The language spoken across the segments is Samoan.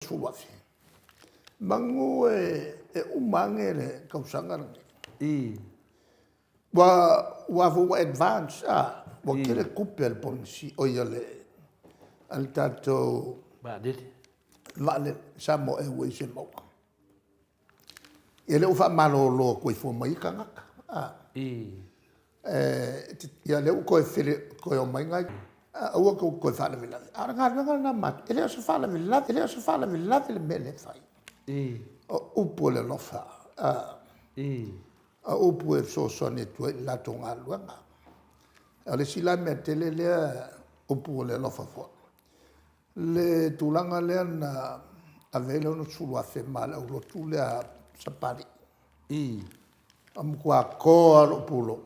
60,000. Manu e uma ane le tausaga lenei, ua ua advance a, ua tele tupe a le Polenisia, oi a le tatou Vaalele. Vaalele Samoa Airways e maua. Ia lea ua faamalolo atu ai fua ma ia tagata a. Ia lea ua toe omai nai, aua tou te toe faalavelave. A o le galuega lena a matou, e le o se faalavelave, e le o se faalavelave le mea lea e fai. O upu o le alofa, o upu e fesoasoani atu ai i le latou galuega. O le isi la mea tele lea, upu o le alofa foi, le tulaga lea na ave ai le $60,000 ma le aulotu lea a Sapalii. Na matua to lava lou pulou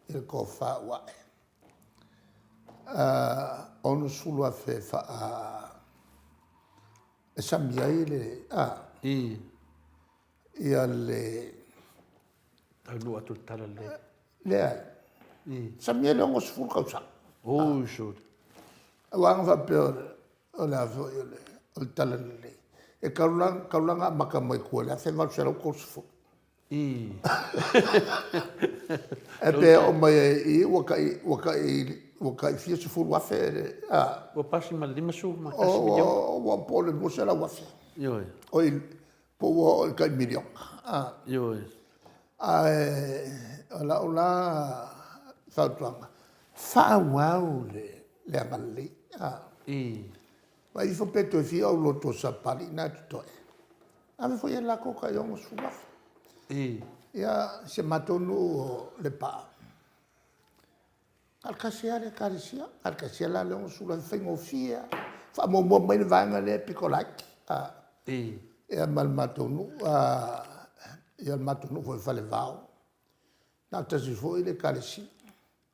i le tofa ua ae, $60,000 e sami ai le ia le Taunuu atu le talalelei. Leai, sami ai le 60 tausaga. Oi sole! Aua ana faapea o le a foi o le talalelei, e tatau la ona amata mai tua i le 1830. Ae pe oo mai ai i i ua tai fia sefulu afe le… a? Ua pasi ma le $51 miliona. Ua po o le $200,000. Ioe. Oi, po ua oo i le tai miliona. Ioe. Ae o lau la fautuaga, faaauau le agalelei. Vaai ifo pe toe fia aulotu a Sapalii na e totoe, ave foi e latou tai $60,000. Ia, si o matou nuu o Lepaa, na o le tasi lava le ekalesia, na o le tasi lava la le $60,000 e faigofie lava. Faamuamua mai le vaega lea e pito laiti ia ma le matou nuu, ia le matou nuu foi o Falevao, na o le tasi foi le ekalesia.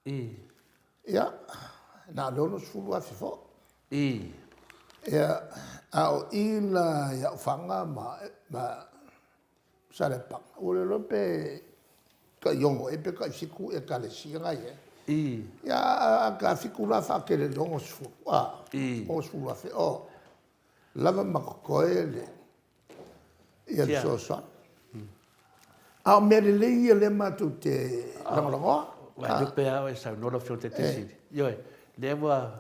Ia, na o le $60,000 foi. Ia, a o i la ia Ofaga ma Saleapaga, ua le iloa pe tai 6 ea pe tai 7 ekalesia na e i ai. Ia a ta 7 la faatele i le 60, a? $60,000, o lava ma totoe le fesoasoani. A o mea lelei ia o lea matou te lagolagoa. Ua iloa pea lava o e saunoa lau Afioga i le Taitai Sili. Ioe, lea ua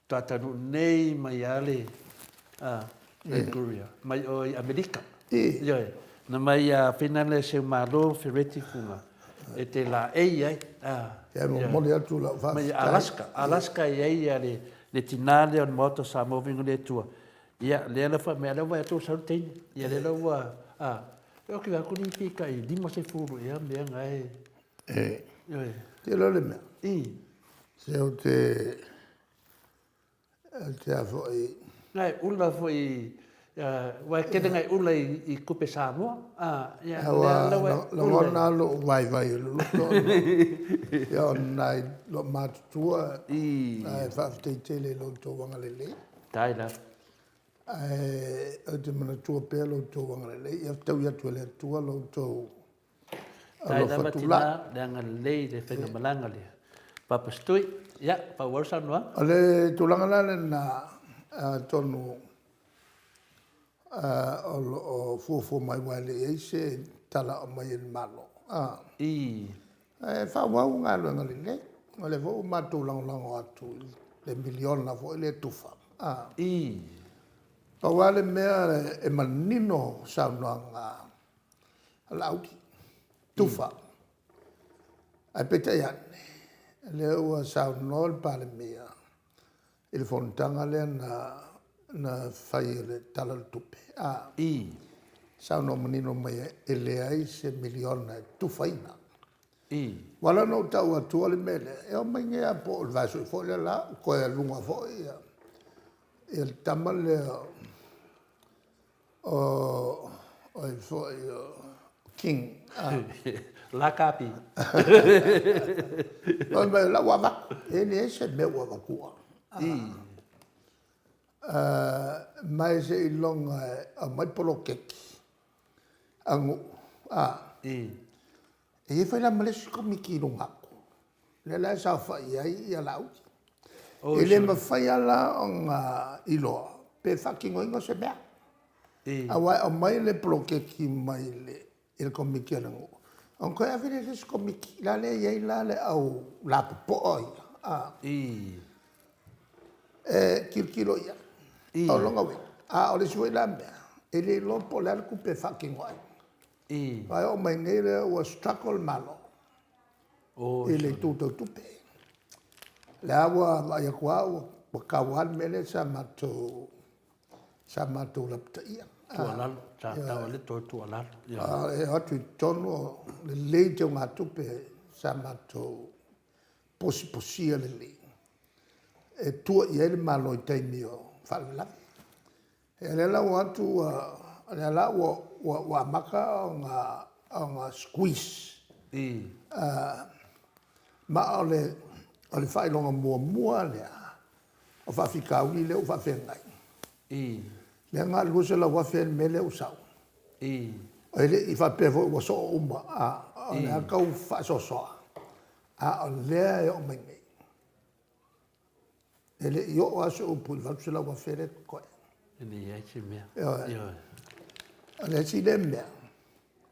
faatoa taunuu nei mai lava le courier mai o i Amerika. Ioe, na mai foi lea e seu malo Fereti Fuga e te laei ai. E momoli atu lau faafetai. Mai Alaska, Alaska e i ai le tina lea o le Maota o Samoa Viiga i le Atua. Ia, lea la fai mai, lea ua vaai atu ua sau le teine. Ia lea la ua, a, ou te vaai atu pe tai 50 ea mea na e. E. Te iloa le mea, se ou te, te a foi. Na e ula foi, aua e tele ina e ula i tupe Samoa. Ia, ua lagona lava lou vaivai o le loto ona o nai loomatutua, ae faafetai tele i lo outou agalelei. Faafetai lava. Ae ou te manatua pea lo outou agalelei, ia fetaui atu e le Atua lo outou Faafetai lava tina le agalelei i le faigamalaga a le Papa Setui. Ia, faaauau le saunoaga. O le tulaga la lena, atonu o lo o fuafua mai aua e le i i ai se tala o aumaia e le Malo, ae faaauau galuega lelei. O lea foi ua matou lagolago atu i le miliona foi lea e tufa. Pau lava le mea e manino saunoaga a Laauli, tufa. Ae peitai ane, o lea ua saunoa le Palemia i le fonotaga lea na fai o le Tala o le Tupe, saunoa manino mai ai, e leai se miliona e tufaina. Ua ala ona ou tau atua le mea lea, e omai nei lava po o le vaiaso ifo le la ua toe aluga foi le tama lea o ai foi o King. Lakapi. Fai mai o la ua avatu. E leai se mea ua avatua. Ma seiloga e aumai poloketi a nuu, e i ai foi la ma le isi Komiti i luga atu, lea la e saofai ai Laauli. E le mafai lava la ona iloa pe faatinoina se mea. Aua e aumai le poloketi mai le i le Komiti a le nuu, ona toe ave lea i le isi Komiti, la lea e i ai la le au lapopoa ia, a, e tilotilo i ai. O lona uiga, a o le isi foi la mea, e le iloa po o le a le tupe e faatino ai. Aua e oo mai nei lea ua struggle le Malo i le itu tau tupe. O lea ua vaai atu lava ua tau lava le mea lea sa matou sa matou lapataia. Tuualalo, sa tatau lava ona toe tuualalo. E o atu i totonu, lelei teugatupe sa matou posiposia lelei e tua i ai le Malo i taimi o faalavelave. Ia o lea la ua o atu ua, o lea la ua amata ona squeeze, ma o le faailoga muamua lava lea o faafitauli lea ua faafeagai, lea na o le $200,000 le mea lea ua sau. E le i faapea foi ua soo uma, o lea lava e tau faasoasoa, a o lea e oo mai nei, e le i oo lava se upu i le $800,000 lea e totoe. E leai se mea. Ioe. O le isi lea mea e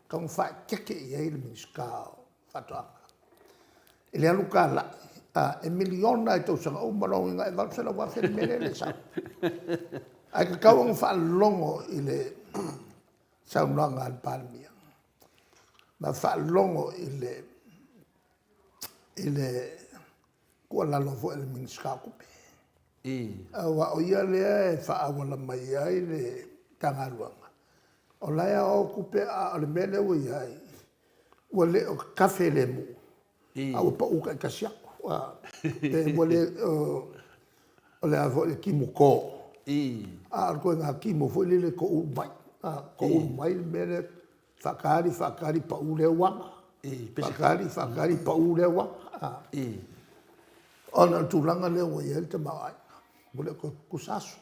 tatau ona faaeteete i ai le Minisita o Faatoaga i le alu talai, e miliona lava i tausaga uma, o lona uiga e $800,000 le mea lea e le i sau. Ae tatau ona faalogo i le saunoaga a le Palemia ma faalogo i le tuualalo foi a le Minisita o Tupe, aua o ia lea e faaauala mai ai le Matagaluega, o la e aoao tupe, a o le mea lea ua i ai, ua le o tafe lemu, a ua pau taitasi atu. Pe ua le o le a foi le timuto, a o le ituaiga timu foi lele e toulu mai, toulu mai le mea lea, faatali, faatali, pau lea uaga, faatali, faatali, pau lea uaga. Ona o le tulaga lea ua i ai le tamaoaiga, ua le o toe tutusa aso.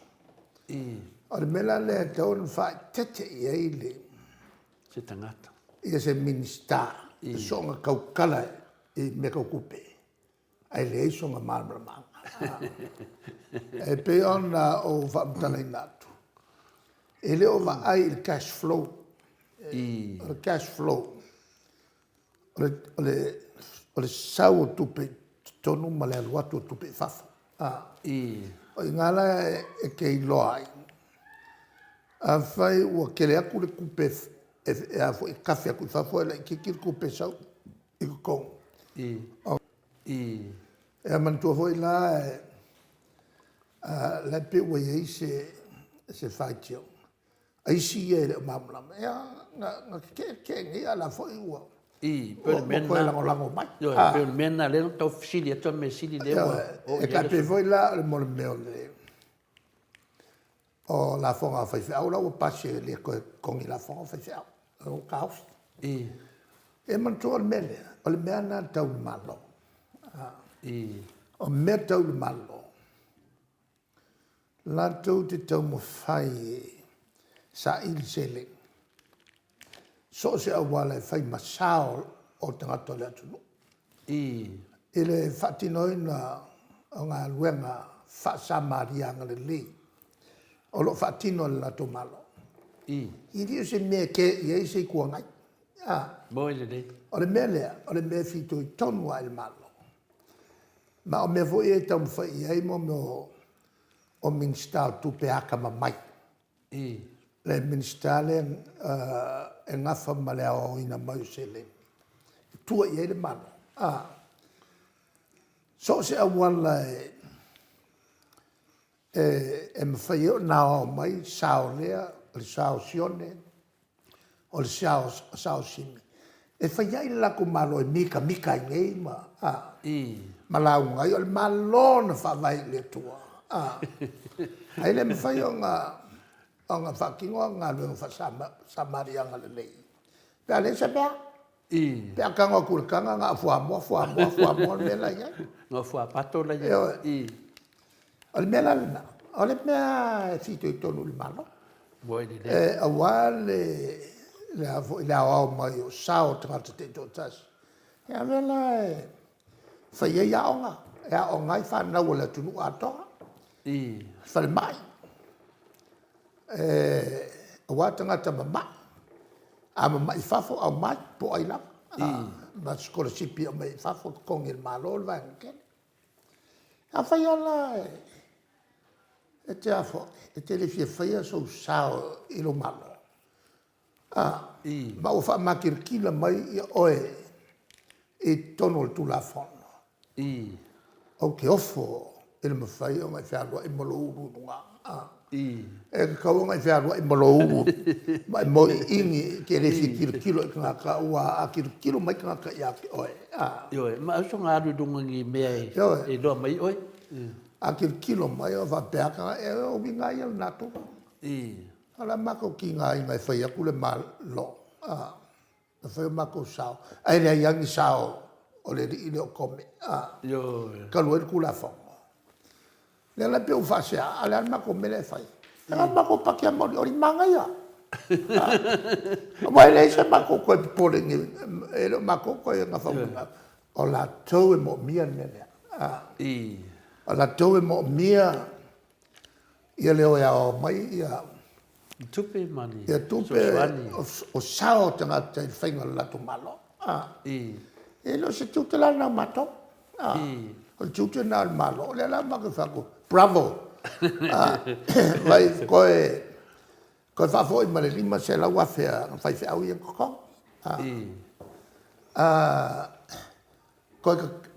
O le mea la lea e tatau ona faaeteete i ai le Se tagata. Se Minisita e soona tautala i mea tau tupe, ae leai sona malamalamaaga. E pei ona ou faamatalaina atu, e le o vaai i le cash flow. O le cash flow, o le sau o tupe i totonu ma le alu atu o tupe i fafo. O i ina la e te iloa ai, afai ua tele atu le tupe e tafe atu i fafo ae laitiiti le tupe e sau i totonu. Ia manatua foi la la e pei ua i ai se faitioga a isi ia e le o malamalama, ia na tetee tetee nei a o la foi ua toe lagolago mai. Ioe, pei o le mea lena lea na ou tau fesili atu, a o le mea sili o lea ua oo i ai le aso. E tai pei foi la o le mea o lafoga a faifeau la ua pasi e le toe totogi lafoga faifeau, lea ua taofi. Ia manatua o le mea lea, o le mea lena tau le Malo. O mea tau le Malo, latou te taumafai e saili seleni, so o se auala e fai ma sao o tagata o le atunuu i le faatinoina o galuega faa-Samaria agalelei o lo o faatino e le latou Malo. E le o se mea e kea i ai se Itu Agai. Moi lelei. O le mea lea, o le mea e fitoitonu lava i le Malo. Ma o mea foi ia e taumafai i ai mea o Minisita o Tupe atamamai. Le Minisita lea e nafa ma le aoaoina mai o seleni e tua i ai le Malo. So o se auala e mafai ai ona aoao mai sao lea, o le sao o Sione, o le sao o Simi, e fai ai le latou Malo e mitamita ai nei ma lauga ai, o le Malo na Faavae i le Atua, ae le mafai ona faatino ana galuega faa-Samaria agalelei pe a leai se mea. Pe a tago atu i le taga na o fuamoa, fuamoa, fuamoa le mea la e i ai. Na o fuapato la e i ai. O le mea la lena, o le mea e fitoitonu i le Malo, aua le aoao mai o sao o tagata taitoatasi, e avea la e fai ai aoga, e aooga ai fanau a le atunuu atoa, falemai. Aua tagata mama'i. A mama'i i fafo, aumai, po o ai lava. Ma sikolasipi e aumai i fafo, totogi e le Malo le vaega tele. Afai lava la e te a foi, e te le fia faia sou sao i lou Malo, ma ua faamakilatila mai oe i totonu o le Tulafono, ou te ofo i le mafai ona e fealuai ma lou ulu i luga. E tatau ona e fealuai ma lou ulu ma e mauiini e te le fia tilotilo i tagata, aua a tilotilo mai tagata ia te oe, Ioe, ma aua soona alu i luga i ni mea e iloa mai ai oe. A tilotilo mai o faapea lava tagata, o uiga lava ia o le natura. O le a le matou tigaina e fai atu le Malo, e fai o matou sao, ae leai lava ni sao o le alii lea o Kome talu ai le Tulafono. O lea la e pei ua faasea, a o le a le matou mea lea e fai? E na o le matou pati lava maolioli, manaia. Aua e leai so matou toe popole i ni, e le o matou e toe nafa ma ni o latou e moomia le mea lea. O latou e moomia le o e aoao mai tupe ma ni tupe, o sao o tagata i le faiga o le latou Malo. E le o se tiute la lena o matou, o le tiute lena o le Malo. O lea la matou te fai atu, bravo, vaai toe faafoi ma le $500,000 a faifeau ia na totogi.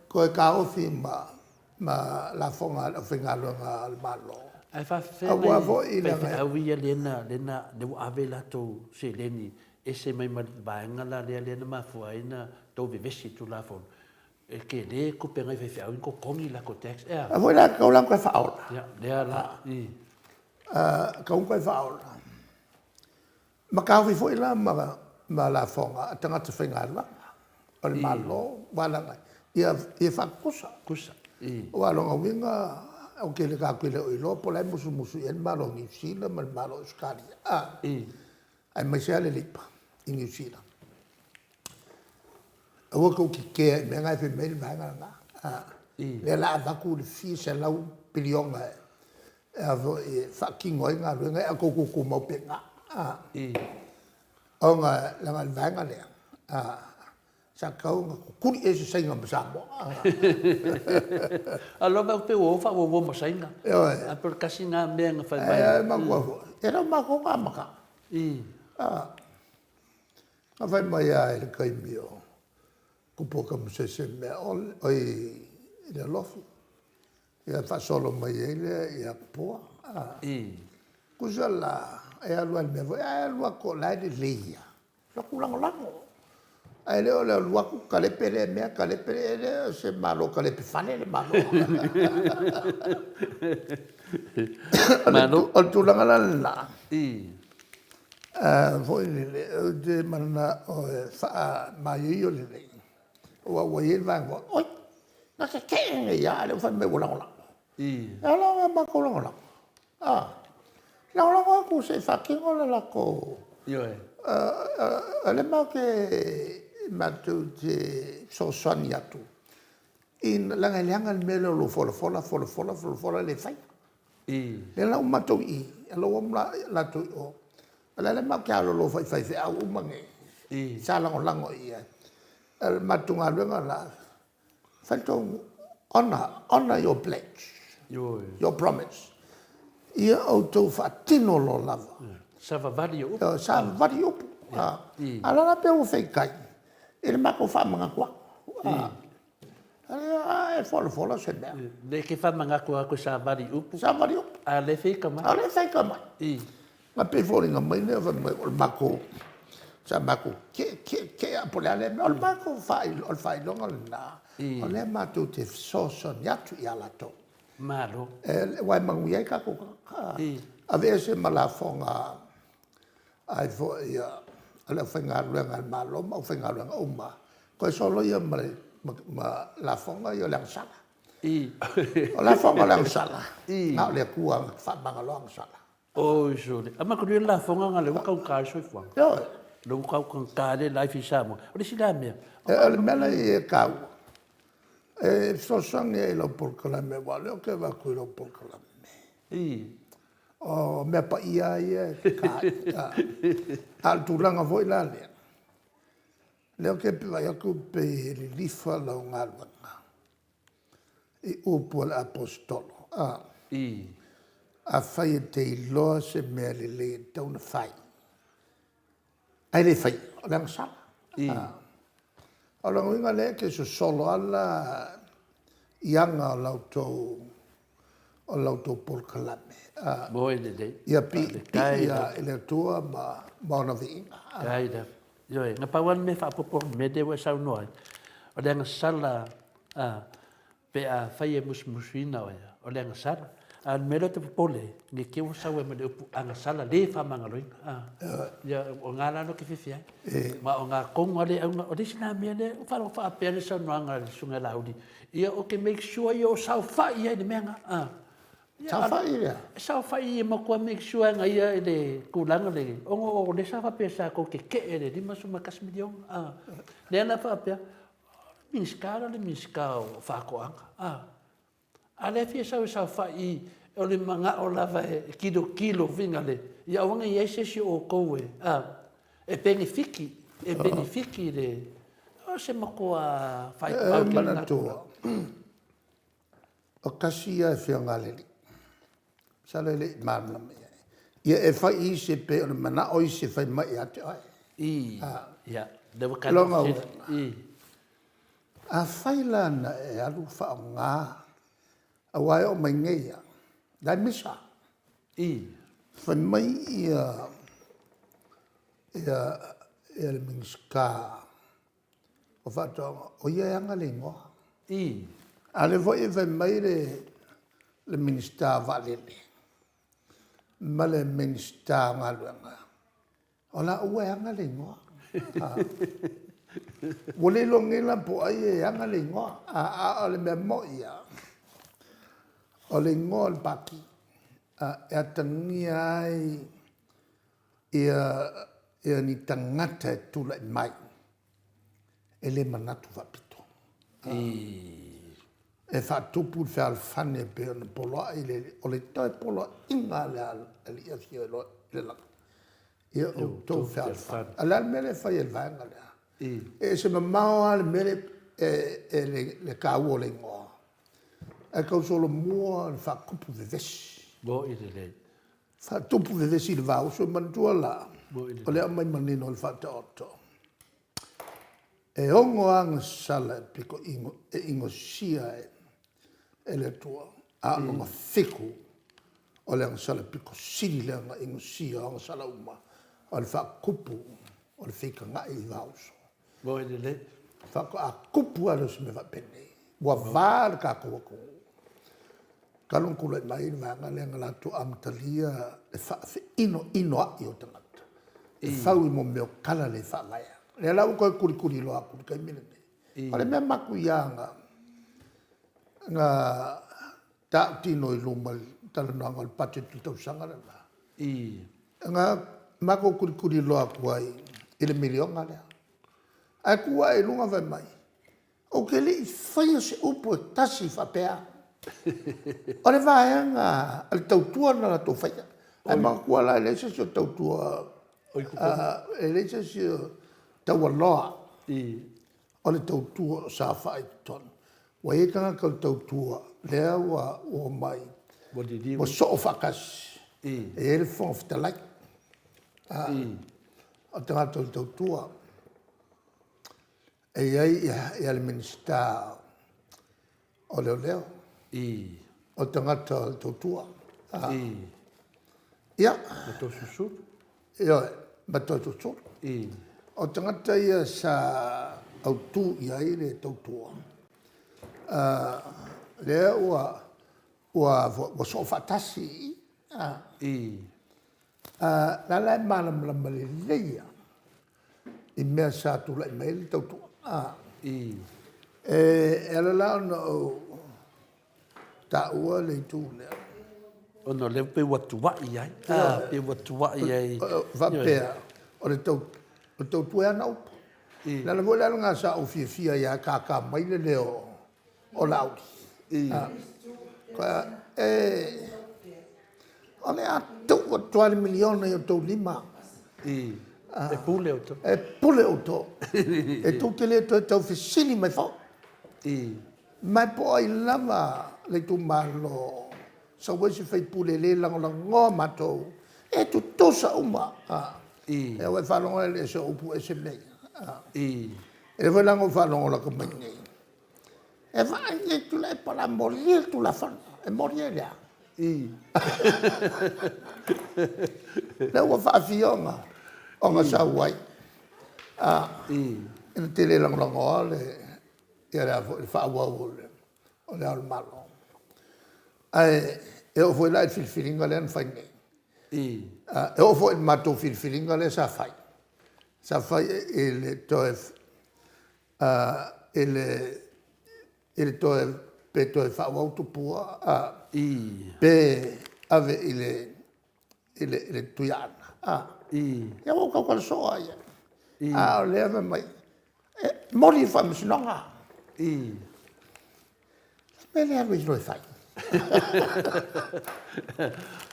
Toe taofi ma lafoga a le aufaigaluega a le Malo. Ae faafefea Aua foi nai faifeau ia lea ua ave latou seleni ese mai ma le vaega la lea na mafua ai ona tou vevesi i le Tulafono, e tele tupe a nai faifeau ia na totogi latou tax ea? A foi la e tatau la ona toe faaola. Ia, lea la, E tatau ona toe faaola ma taofi foi la ma lafoga a tagata faigaluega o le Malo aua leaga ia faatutusa. Tutusa. Aua o lona uiga ou te le tatou te le o iloa po o le a e musumusu i ai le Malo o Niu Sila ma le Malo o Ausetalia, aemaise lava le Leipa i Niu Sila. Aua tou te kea i mea na e fai mai ai le vaega lena. Lea o le a avatu le fia selau piliona e faatino ai galuega ia, ae outou tutumau pea i ina. Ona leaga o le vaega lea, sa tatau ona tutuli ese Saina ma Samoa. A o lea ua vaai atu pei ua o faamuamua ma Saina. Ioe. Ae pei o le tasi lena mea na fai mai. Ae manatua foi, e le o matou na amataina. Na fai mai lava i le taimi o tupu o Tamasese oi Lealofi, ia faasolo mai ai lea ia Tupua. Tusa la e alu lava i le mea foi lea, ae alu atu o la e lelei lava, alu atu lagolago. Ae le o le alu atu talepe lea mea, talepe lea, e le o se Malo talepe fale le Malo. O le tulaga la lena, foi lele, ou te mananao e faamaioio lelei, aua ua i ai le vaega foi lea, oi, na tetee nei lava a o lea ua fai mai ua lagolago. E ala ona matou lagolago, lagolago atu se i faatino le latou. O lea matou te fesoasoani atu, leaga e leaga le mea lea o lou folafola, folafola, folafola le faia. Lea la ua matou i i, a o la ua o latou i o. O lea la matou te alolo fai i faifeau uma nei sa lagolago i ai. O le matou galuega la, fai la outou, honour your pledge, your promise. Ia outou faatino loa lava. Savavali i upu. Savavali i upu. A o lea la pei ua feitai i le matou faamanatu atu. A e folafola se mea. Lea e te faamanatu atu e savali i upu. Savali i upu. A o lea e faika mai. A o lea e faika mai. E pei e foliga mai lea fai mai o le matou, sa matou tetee, tetee, tetee lava po o le a lea mea. O le matou faailoga lena, o lea matou te fesoasoani atu ia latou. Malo. Aua e manuia ai tatou tagata. Aveese ma lafoga a le aufaigaluega a le Malo ma aufaigaluega uma, toe soloia ma lafoga ia o le agasala. O lafoga o le agasala, na o le Atua na te faamagaloa agasala. Oi sole, a manatua le lafoga lena o lea ua taugata ai le soifuaga. Ioe. O lea ua taugata le life i Samoa. O le isi la mea. O le mea la e taua, e fesoasoani ai i lau polokalame, aua o lea ou te vaai atu i lau polokalame. O mea paia ia e kaka'i. A o le tulaga foi la lea, lea ou te vaai atu pei e lilifa lau galuega i upu a le Aposetolo, afai e te iloa se mea lelei e tatau ona fai ae le faia, o le agasala. O lona uiga o lea e te sosolo lava la i aga o la outou polokalame. Moi lelei. Ia piipii i le Atua ma ona viiga. Faafetai lava. Ioe, na pau lava le mea faaopoopo i le mea lea ua e saunoa ai, o le agasala pe afai e musumusuina oe, o le agasala. A o le mea lea ou te popole ai, ne i te i ua sau ai ma le upu agasala le faamagaloina. Ia, o i ina la lea ou te fefe ai. Ma o i ina tonu lava le auga. O le isi la mea lea, ua faalogo faapea le saunoaga a le Susuga ia Laauli, ia ou te make sure ia o saofai ai i le mea lena. Saofai i le a? Saofai e matua make sure lava ia i le tulaga lea, ona o lea sa faapea sa tou tetee i le $51 miliona. Lea la faapea, o le Minisita lea o le Minisita o Faatoaga, a o lea e fia sau e saofai i i, o le manao lava e tilotilo foi lea, ia aua ne i i ai se isi o outou e penefiti, e penefiti i le… O se matua faaipoipo tele lena tulaga. O tasi ia Afioga a le Alii, masalo e le i malamalama i ai. Ia e fai i isi e pei o le manao o isi e fai mai ia te oe. Ia, lea ua Lona uiga, afai la na e alu faaaoga, aua e oo mai nei lava, la e misa. Fai mai le Minisita o Faatoaga o ia e ana le igoa. A o lea foi e fai mai le Minisita o Vaalele ma le Minisita o Galuega, o laua e ana le igoa. Ua le iloa nei la po o ai e ana le igoa, a o le mea moi lava, o le igoa o le Pati e atagia ai ni tagata e tulai mai e le manatu faapito, e faatupu le fealofani e pei ona poloai le Alii. O le toe poloaiga lava lea a le Alii e afio ai loa i le lagi, ia outou fealofani. A o le a le mea lea e fai e le vaega lea? E ese mamao lava le mea lea, le taua o le igoa, ae tausolomua le faatupu vevesi. Moni lelei. Faatupu vevesi i le vauso. Manatua la, o lea e aumai manino e le Faataoto, e ono agasala e inosia e le Atua, a o lona fitu o le agasala pito sili lea ona inosia o agasala uma, o le faatupu o le fitagai i le vauso. Moni lelei. Faatoa tupu lava lea o se mea faapenei, ua va le tatou atunuu talu ona tulai mai le vaega lea na latou amatalia le faafeinoinoai o tagata e fau i mea o tala le faavaea. O lea la ua toe tulituliloa atu i le taimi lenei. O le mea matuia na tautino i luma i le talanoaga o le budget i le tausaga le la, na matou tulituliloa atu ai i le miliona lea. Ae tu ae i luga fai mai, ou te le i faia se upu e tasi faapea. O le vaega a le TAUTUA na latou faia. Ae manatua la e leai se isi o tautua, e leai se isi o taualoa o le TAUTUA o saofai i totonu. Ua i ai tagata o le TAUTUA lea ua omai ua soo faatasi, e i ai le Fofoga Fetalai, o le tagata o le TAUTUA, e i ai le Minisita o Leoleo, o le tagata o le TAUTUA. Ia. Ma Toeolesulusulu. Ioe, ma Toeolesulusulu. O tagata ia sa autu i ai le TAUTUA, lea ua soo faatasi i i. O la la e malamalama lelei lava i mea sa tulai mai ai le TAUTUA. E ala la ona ou taua le itu lea. Ona o lea pei ua tuuai ai, pei ua tuuai ai. Faapea, o le TAUTUA e ana upu. O le ala foi la lena sa ou fiafia ai lava e tata mai le leo o Laauli. O le tuu atu lava le miliona i outou lima. E pule outou. E pule outou. E tou te le toe taufesili mai foi. Ma e po o ai lava le itumalo sau ai se sui usufono e le lagolagoa matou, e tutusa uma. Ua e faalogo la i le ese o upu ese mea ia? O lea foi la na ou faalogo lata mai nei, e vaai lelei Tuilaepa o le a molia le Tulafono. E molia i le a? Lea ua faafia ona sau ai, ina te le lagolagoa le faaauau o Le Ao o le Malo. Ae e oo foi la i le filifiliga lea na fai nei, e oo foi i le matou filifiliga lea sa fai, sa fai i le toe, pe toe faaauau Tupua pe ave i le Tuiaana. Ia ua ou tautala soo lava i ai, a o lea e fai mai e moli i le Faamasinoga. O le mea lea e alu ai loa e fai.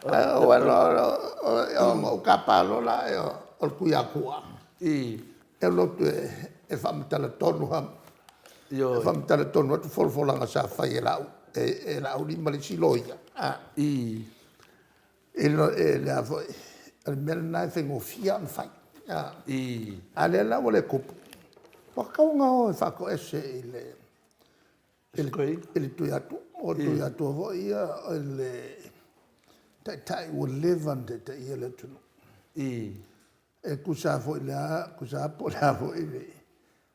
Ae ou alu loa ona ou tapa loa lea o le Tuiatua e alu atu e faamatala tonu lava, e faamatala tonu atu folafolaga sa fai e Laauli ma le isi Loia i le a foi… O le mea lena e faigofie lava ona fai, a o lea la ua le tupu, ua tatau ona o e faatoese i le Tuiatua. O le Tuiatua foi ia o le Taitai ua leva ona taitaia le atunuu. E tusa lava foi po o le a foi le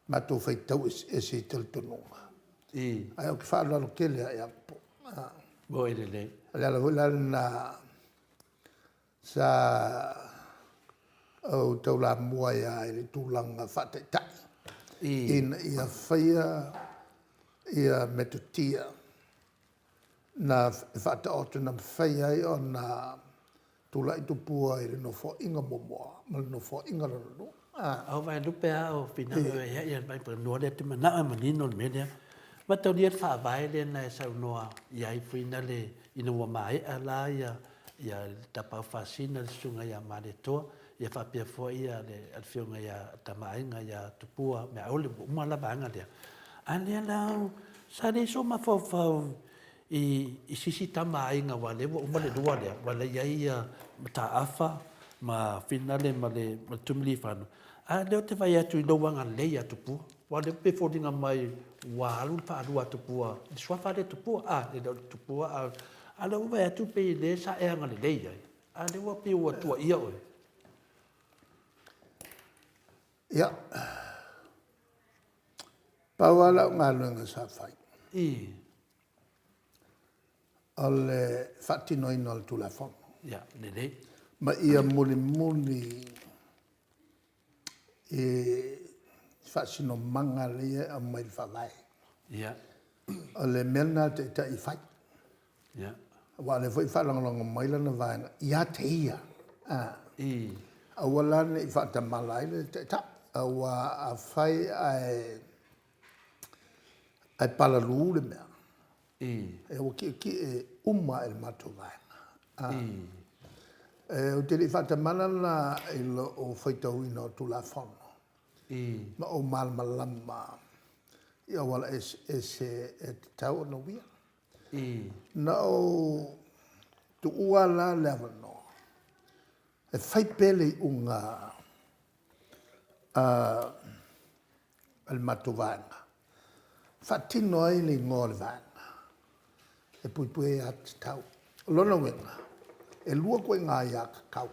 matou faitau eseese i talitonuga, ae ou te faaaloalo tele lava ia Tupu. Moni lelei. O le ala foi la lena sa ou taulamua ai lava i le tulaga faa-Taitai ina ia faia metotia na faataoto na mafai ai ona tulai Tupua i le Nofoaiga Muamua ma le Nofoaiga Lona Lua. A o Vaelupe a o finau lea e te manao e manino le mea lea. Mataulia le faavae lea na e saunoa i ai foi lale ina ua maea la ia le Tapaau Faasisina le Susuga ia Malietoa ia faapea foi le Afioga ia Tamaaiga ia Tupua Meaole ua uma la vaega lea. A lea la sa leai sou mafaufau i se isi Tama a Aiga aua o lea ua uma le lua lea, aua o la e i ai Mataafa ma Finale ma le Tuimalealiifano, a o lea ou te vaai atu i lou agalelei ia Tupua, aua o lea e pei e foliga mai ua alu le faalua a Tupua i le suafa lava lea o Tupua, a, e le o Tupua a o lea ua vaai atu pei o lea sa e agalelei ai, a o lea ua pei ua tuuaia oe. Ia, pau lava lau galuega sa fai, o le faatinoina o le Tulafono. Ia, lelei. Ma ia mulimuli i faasinomaga ia e aumai i le Faavae. Ia. O le mea lena a le Taitai e fai. Ia. Aua o lea foi e faalagolago mai lana vaega ia te ia, aua la ne i faatamala ai le Taitai, aua afai ae palalū le mea, ua tietie uma lava i le matou vaega. Ou te le i faatamala la i lou faitauina o Tulafono ma ou malamalama i auala eseese e tatau ona uia. Na ou tuua la le avanoa e fai pea le iuga a le matou Vaega e faatino ai le igoa o le Vaega e Puipui ai Aia Tatau. O lona uiga, e lua ituaiga aiatatau,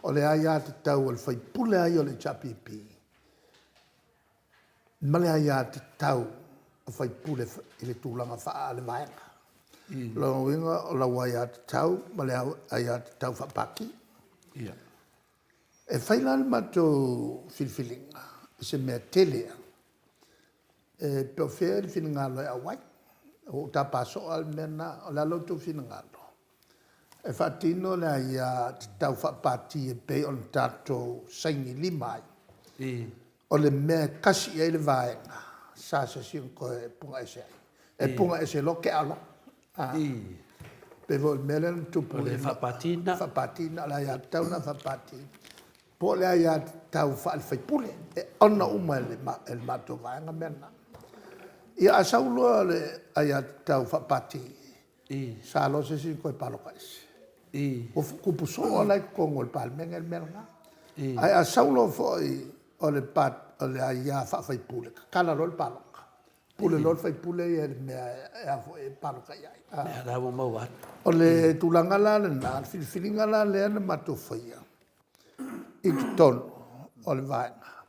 o le aiatatau a le sui usufono lava ia o le HRPP ma le aiatatau a sui usufono i le tulaga faale-Vaega. O lona uiga o lau aiatatau ma le aiatatau faa-Pati. E fai la le matou filifiliga i se mea tele lava, po o fea le finagalo e auai. Ua ou tapa soo lava le mea lena. O le a lo outou finagalo? E faatino le aiatatau faa-Pati e pei ona tatou sainilima ai, o le mea e tasi i ai le Vaega, e sa se isi ona toe punaese ai. E punaese loa tea loa. Pei foi o le mea lea na tupu. O le faapati lena. Faapati lena, o le aiatatau lena faapati, po o le aiatatau faale-faipule, e honour uma e le matou vaega mea na. Ia a sau loa le aiatatau faapati, sa loa se isi ona toe palota ese. Ua tupu soo lava la i totonu o le Palemene le mea lena. Ae a sau loa foi o le aia faa-faipule, tatala loa le palota, pule loa le faipule ia i le mea e palota i ai. Lea la ua maua atu. O le tulaga la lena, o le filifiliga la lea na matou faia i totonu o le Vaega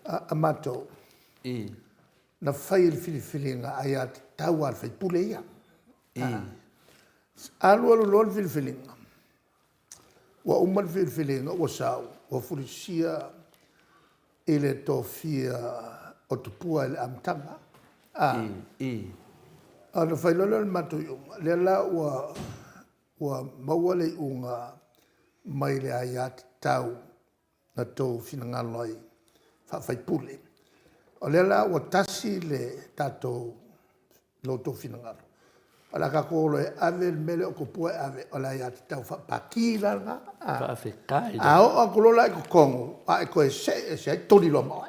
a matou, na fai e le filifiliga aiatatau lava a le faipule ia. Alu alu loa le filifiliga, ua uma le filifiliga ua sau ua fulisia i le tofia o Tupua i le amataga, ona fai loa lea o le matou iuga, lea la ua maua le iuga mai le aiatatau na outou finagalo ai faa-faipule. O lea la ua tasi le tatou, lo outou finagalo, o le a tatou o loa e ave le mea lea o Tupua e ave, o le aiatatau faa-Pati la lena. Faafetai. A oo atu loa la i totonu a e toe see ese ai, tuli loa ma oe.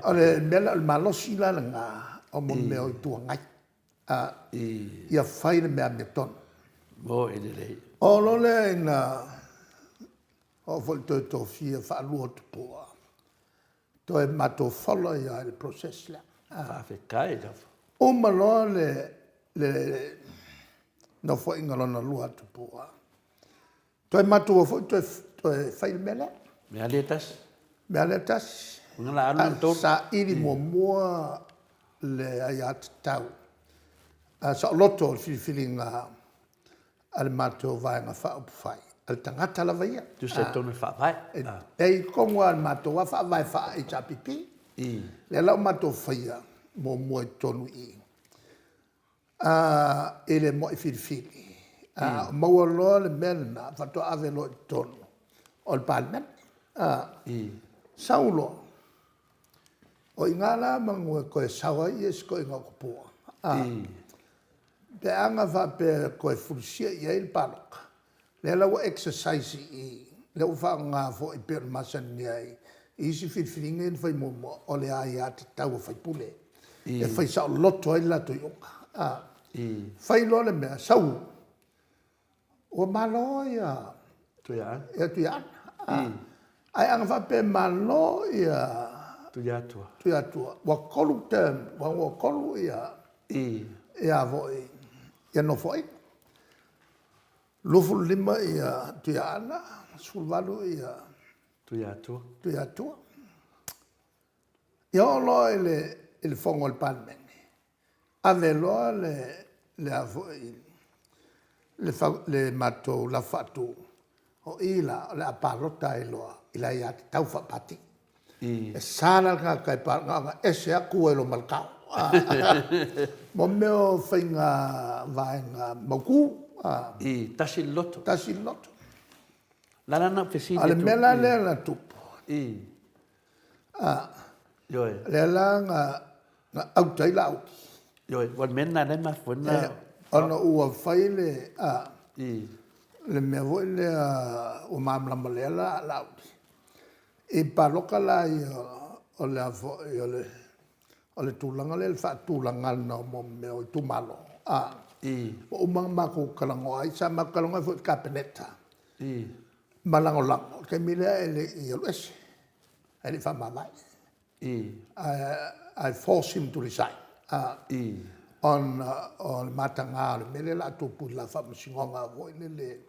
O le mea la, o le malosi la lena o mo mea o Itu Agai, ia fai le mea amiotonu. Moni lelei. Oo loa lea ina oo foi i le toe tofia faalua o Tupua, toe matou follow ai lava i le process lea. Faafetai lava. Uma loa le Nofoaiga Lona Lua a Tupua, toe matou o foi toe fai le mea lea. Mea lava lea e tasi. Mea lava lea e tasi. Lona uiga o le a alu lona tolu. Saili muamua le aiatatau saoloto o le filifiliga a le matou Vaega Faaupufai a le tagata lava ia. Tusa i totonu o le Faavae. E i totonu lava o le matou Faavae faa-HRPP. Lea la ua matou faia muamua i totonu i i i le muai filifili, maua loa le mea lena faatoa ave loa i totonu o le Palemene. Sau loa, o i ina la meamanu e toe sau ai si toeaina o Tupua, pe ana faapea e toe fulisia i ai le palota, lea la ua exercise i i, lea ua faaaoga foi pei ona masani ai i isi filifiliga ia na fai muamua, o le aiatatau a faipule e fai saoloto ai le latou iuga. Fai loa le mea, sau, ua malo Tuiaana. Ae ana faapea e malo Tuiatua, ua 3 term ua 3 Nofoaiga, 25 Tuiaana, 18 Tuiatua. Tuiatua. Ia oo loa i le fono a le Palemene, ave loa le matou lafo faatu, o i la o le a palota ai loa i le aiatatau faapati. E sa la le tagata e palota, na ona ese lava tu ai loa ma le tao. Mo mea o faiga vaega mautu. Tasi le loto. Tasi le loto. O le ala lena o lou fesili atu. A o le mea la lea na tupu, lea la na out ai Laauli. Ioe, aua o le mea lena o lea e mafua ai ona… Ona ua fai le mea foi lea ua malamalama lelei lava Laauli i palota la ia o le a foi o le tulaga lea o le faatulagaga o mea o itumalo, ua uma ona matou talanoa ai. Sa matou talanoa ai foi i le Kapeneta ma lagolago, o le taimi lea ae le i alu ese, ae le i faamavae. I force him to resign ona o le mataga o le mea lea o le a tupu i le la faamasinoga foi lele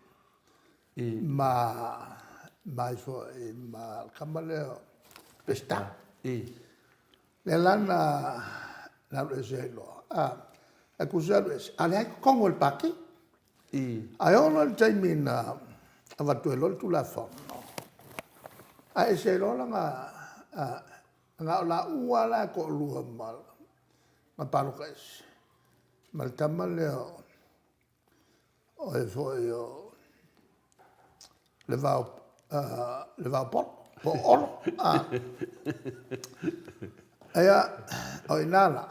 ma ai foi ma le tama lea o Peseta. Lea la na alu ese ai loa, ae tusa e alu ese a o lea lava e i totonu o le Pati. Ae oo loa i le taimi na avatu ai loa le Tulafono, ae ese ai loa lana… na o laua lava la e toalua na palota ese, ma le tama lea o le foi o Levaopolo po o Olo. Ia, o i ina la,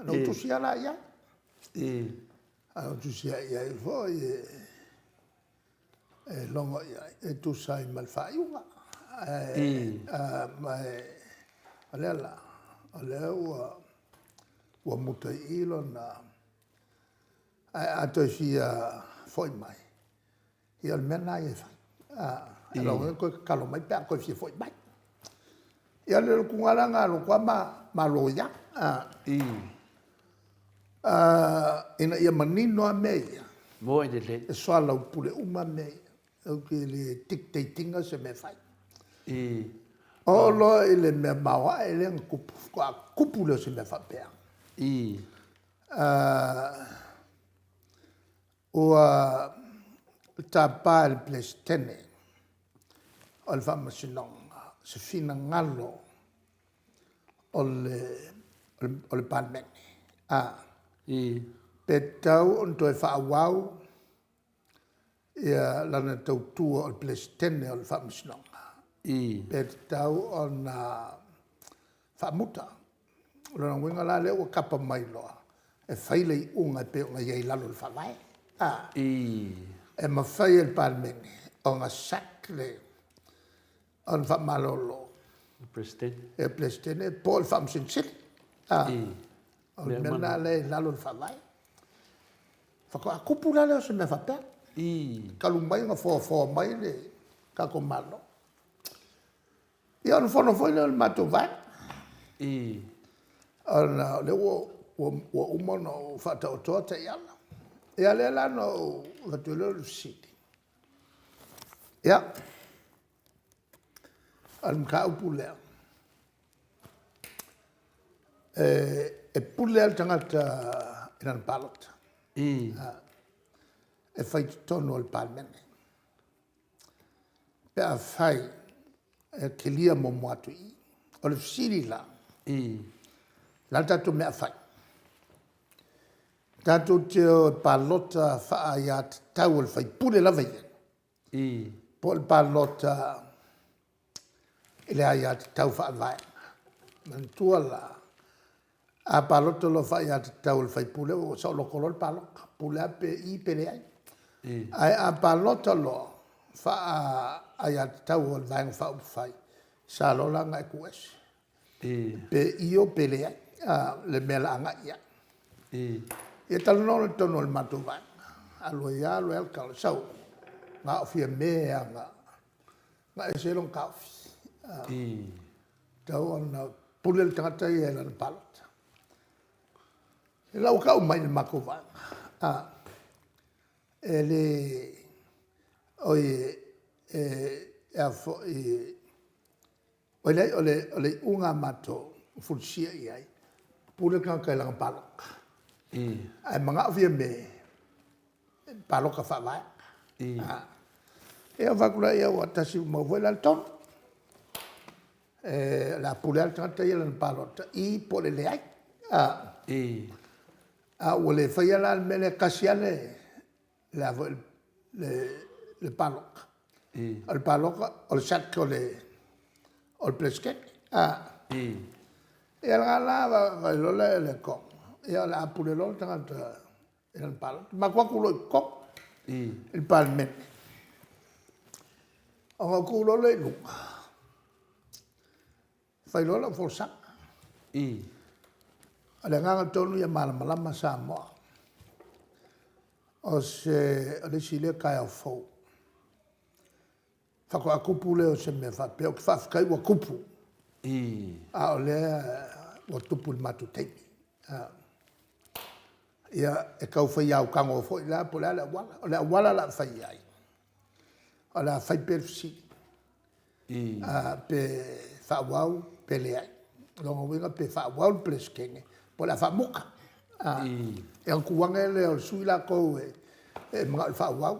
na ou tusi lava la i ai. Ae ou tusia'i ai foi e logo i ai e tusa ai ma le faaiuga. Ae, ma o lea la, o lea ua muta i i lona, ae a toe fia foi mai, ia o le mea lena ia e fai. O lona uiga toe tatalo mai pe a toe fia foi mai. Ia o le alu atu la lena a lou atu lava ma loia. Ina ia manino lava mea ia, Moi lelei. E soalaupule uma mea ia. Ou te le dictate ina se mea e fai. Oo loa i le mea maoae lea na tupu, faatoa tupu lea o se mea faapea. Ua tapa e le Peresetene o le Faamasinoga se finagalo o le Palemene, pe tatau ona toe faaauau lana tautua o le Peresetene o le Faamasinoga, pe tatau ona faamuta. O lona uiga la lea ua tapa mai loa, e fai le iuga e pei ona i ai i lalo o le Faavae. E mafai e le Palemene ona sack le, ona faamalolo Le Peresetene. Le Peresetene po o le Faamasino Sili. O le mea lena lea e i lalo o le Faavae. Faatoa tupu la lea o se mea faapea, talu mai ona foafoa mai le tatou Malo. Ia ona fono foi lea o le matou Vaega, ona o lea ua uma ona ou faataotoa taiala. Ia lea la na ou avatu ai lea o le fesili, ia, o le mataupu lea, e pule lava le tagata i lana palota e fai i totonu o le Palemene, pe afai e kilia muamua atu i i. O le fesili la, o le a le tatou mea a fai? Tatou te o e palota faa-aiatatau a le sui usufono lava ia, po o le palota i le aiatatau faale-Vaega? Manatua la, a palota loa faa-aiatatau a le sui usufono ua saoloto loa le palota, pule lava pe i pe leai. Ae a palota loa faa-aiatatau a le Vaega Faaupufai, e sa loa la ona e tu ese, pe io pe leai le mea o le a agai i ai. Ia talanoa loa i totonu o le matou Vaega, alu ai lava alu ai lava le tala, sau, na o Fiame lava na ese ai lona taofi. E tatau ona pule le tagata ia i lana palota. O la ua tau mai i le matou Vaega, e le, oi e a foi, oi leai o le iuga a matou na fulisia i ai, pule le tagata i lana palota. Ae manao Fiame e palota faale-Vaega. Ia ou fai atu lea, ua tasi ua maua foi la le tonu. O le a pule lava le tagata ia i lana palota, i po o le leai. A ua le faia la le mea lea e tasi lava le palota, o le palota o le sack o le Peresetene. Ia o lena la vaai loa lea i le ia o le a pule loa le tagata i lana palota. Matou o atu loa i totonu i le Palemene, ona ou tu loa lea i luga, fai loa lau folasaga. O le agaga tonu ia malamalama Samoa, o le isi lea taeao fou, faatoa tupu lea o se mea faapea. Ou te faafetai ua tupu, a o lea ua tupu i le matou taimi. Ia e tau fai autago foi la po o le a le auala. O le auala o le a fai ai, o le a fai pea le fesili, pe faaauau pe leai. O lona uiga pe faaauau le Peresetene po o le a faamuta. Ia ona tuu ane lea o le sui latou e manao e faaauau,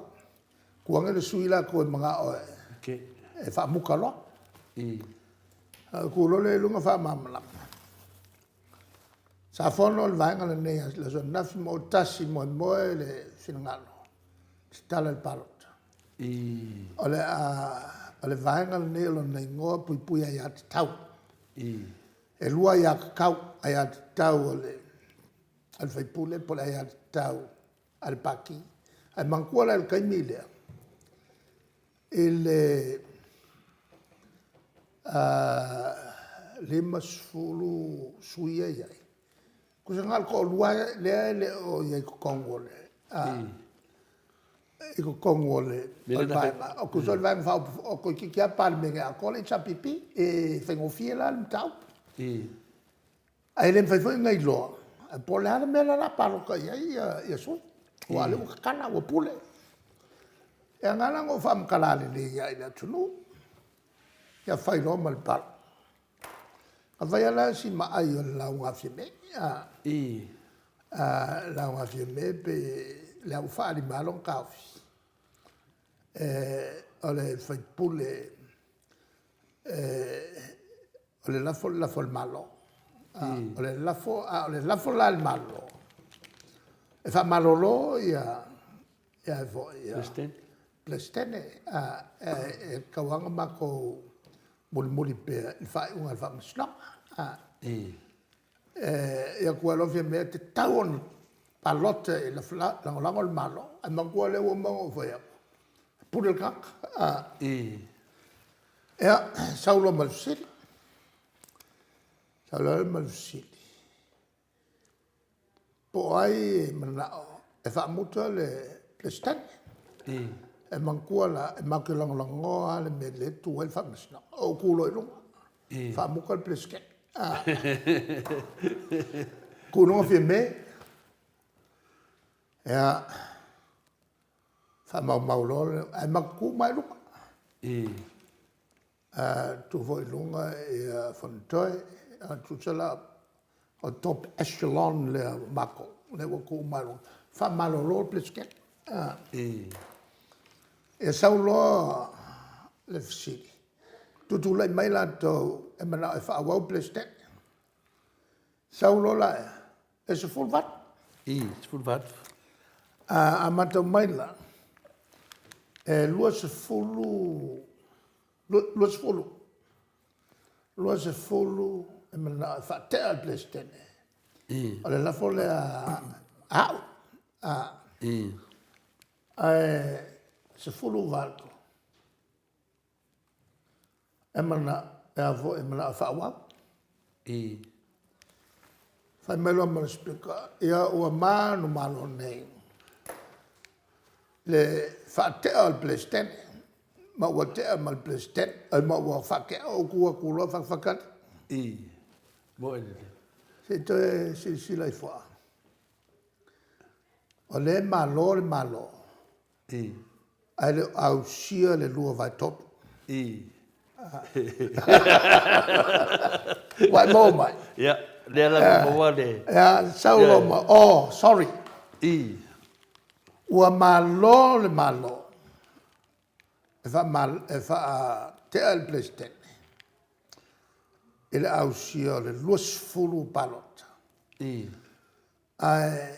tuu ane le sui latou e manao e faamuta loa. Ona ou tu loa lea i luga faamalamalama. Sa fono le Vaega lenei i le aso ananafi ma ua tasi moemoe le finagalo, tatala le palota. O le Vaega lenei o lona igoa o Puipui Aiatatau. E lua aiatatau, aiatatau a le sui usufono po o le aiatatau a le Pati. Ae manatua la i le taimi lea, i le 50 sui ia e i ai, tusa na o le toalua lava lea e le o i ai i totonu o le i totonu o le Vaega, tusa o le Vaega Faaupufai, toeitiiti lava Palemene atoa le HRPP. E faigofie la le mataupu. Ae le mafai foi ona iloa po o le a le mea lea o le a palota i ai sui aua o lea ua tatala ua pule. Ia na ala ona ou faamatala lelei lava i le atunuu, ia fai loa ma le palota. Na fai lava la si maai o le lauga a Fiame, le lauga a Fiame pei o lea ua faaali mai lava lona taofi, o le sui usufono o le lafo o le lafo a le Malo. O le lafo, a o le lafo la a le Malo, e faamalolo ia le Peresetene. E tatau lava ona matou mulimuli pea i le faaiuga a le Faamasinoga. Ia tuai loa Fiame e tatau ona palota e lagolago le Malo. Ae manatua o lea ua uma ona ou fai atu, e pule le tagata. Ia, sau loa ma le fesili, sau loa ma le fesili, po o ai e manao e faamuta le Peresetene. E manatua la e matou te lagolagoa lava le mea o lea e tu ai le Faamasinoga. Ou tu loa i luga, faamuta le Peresetene. Tu i luga Fiame, ia, faamaumau loa, ae matou tutu uma lava i luga. Tu foi i luga Fonotoe, tusa la o le top echelon lea o matou lea ua tutu uma lava i luga, faamalolo le Peresetene. Ia sau loa le fesili, tutulai mai latou e manao e faaauau le Peresetene. Sau loa la ea, e 18. 18. A matau mai la, e 20, 20, 20 e mananao e faatea le Peresetene. O le lafo lea a au, ae 18 e mananao e faaauau. Fai mai loa ma le Speaker, ia ua manumalo nei le faatea o le Peresetene ma ua tea ma le Peresetene, ma ua faatea. Ou tu atu loa ou fai atu, Faatali, se i toe silasila ifo lava. O lea e malo le Malo ae le o ausia le 2/3. Ua e maua mai? Ia, lea la ua maua le... Ia, sau loa ma, oh sorry, ua malo le Malo e faatea le Peresetene i le ausia o le 20 palota, ae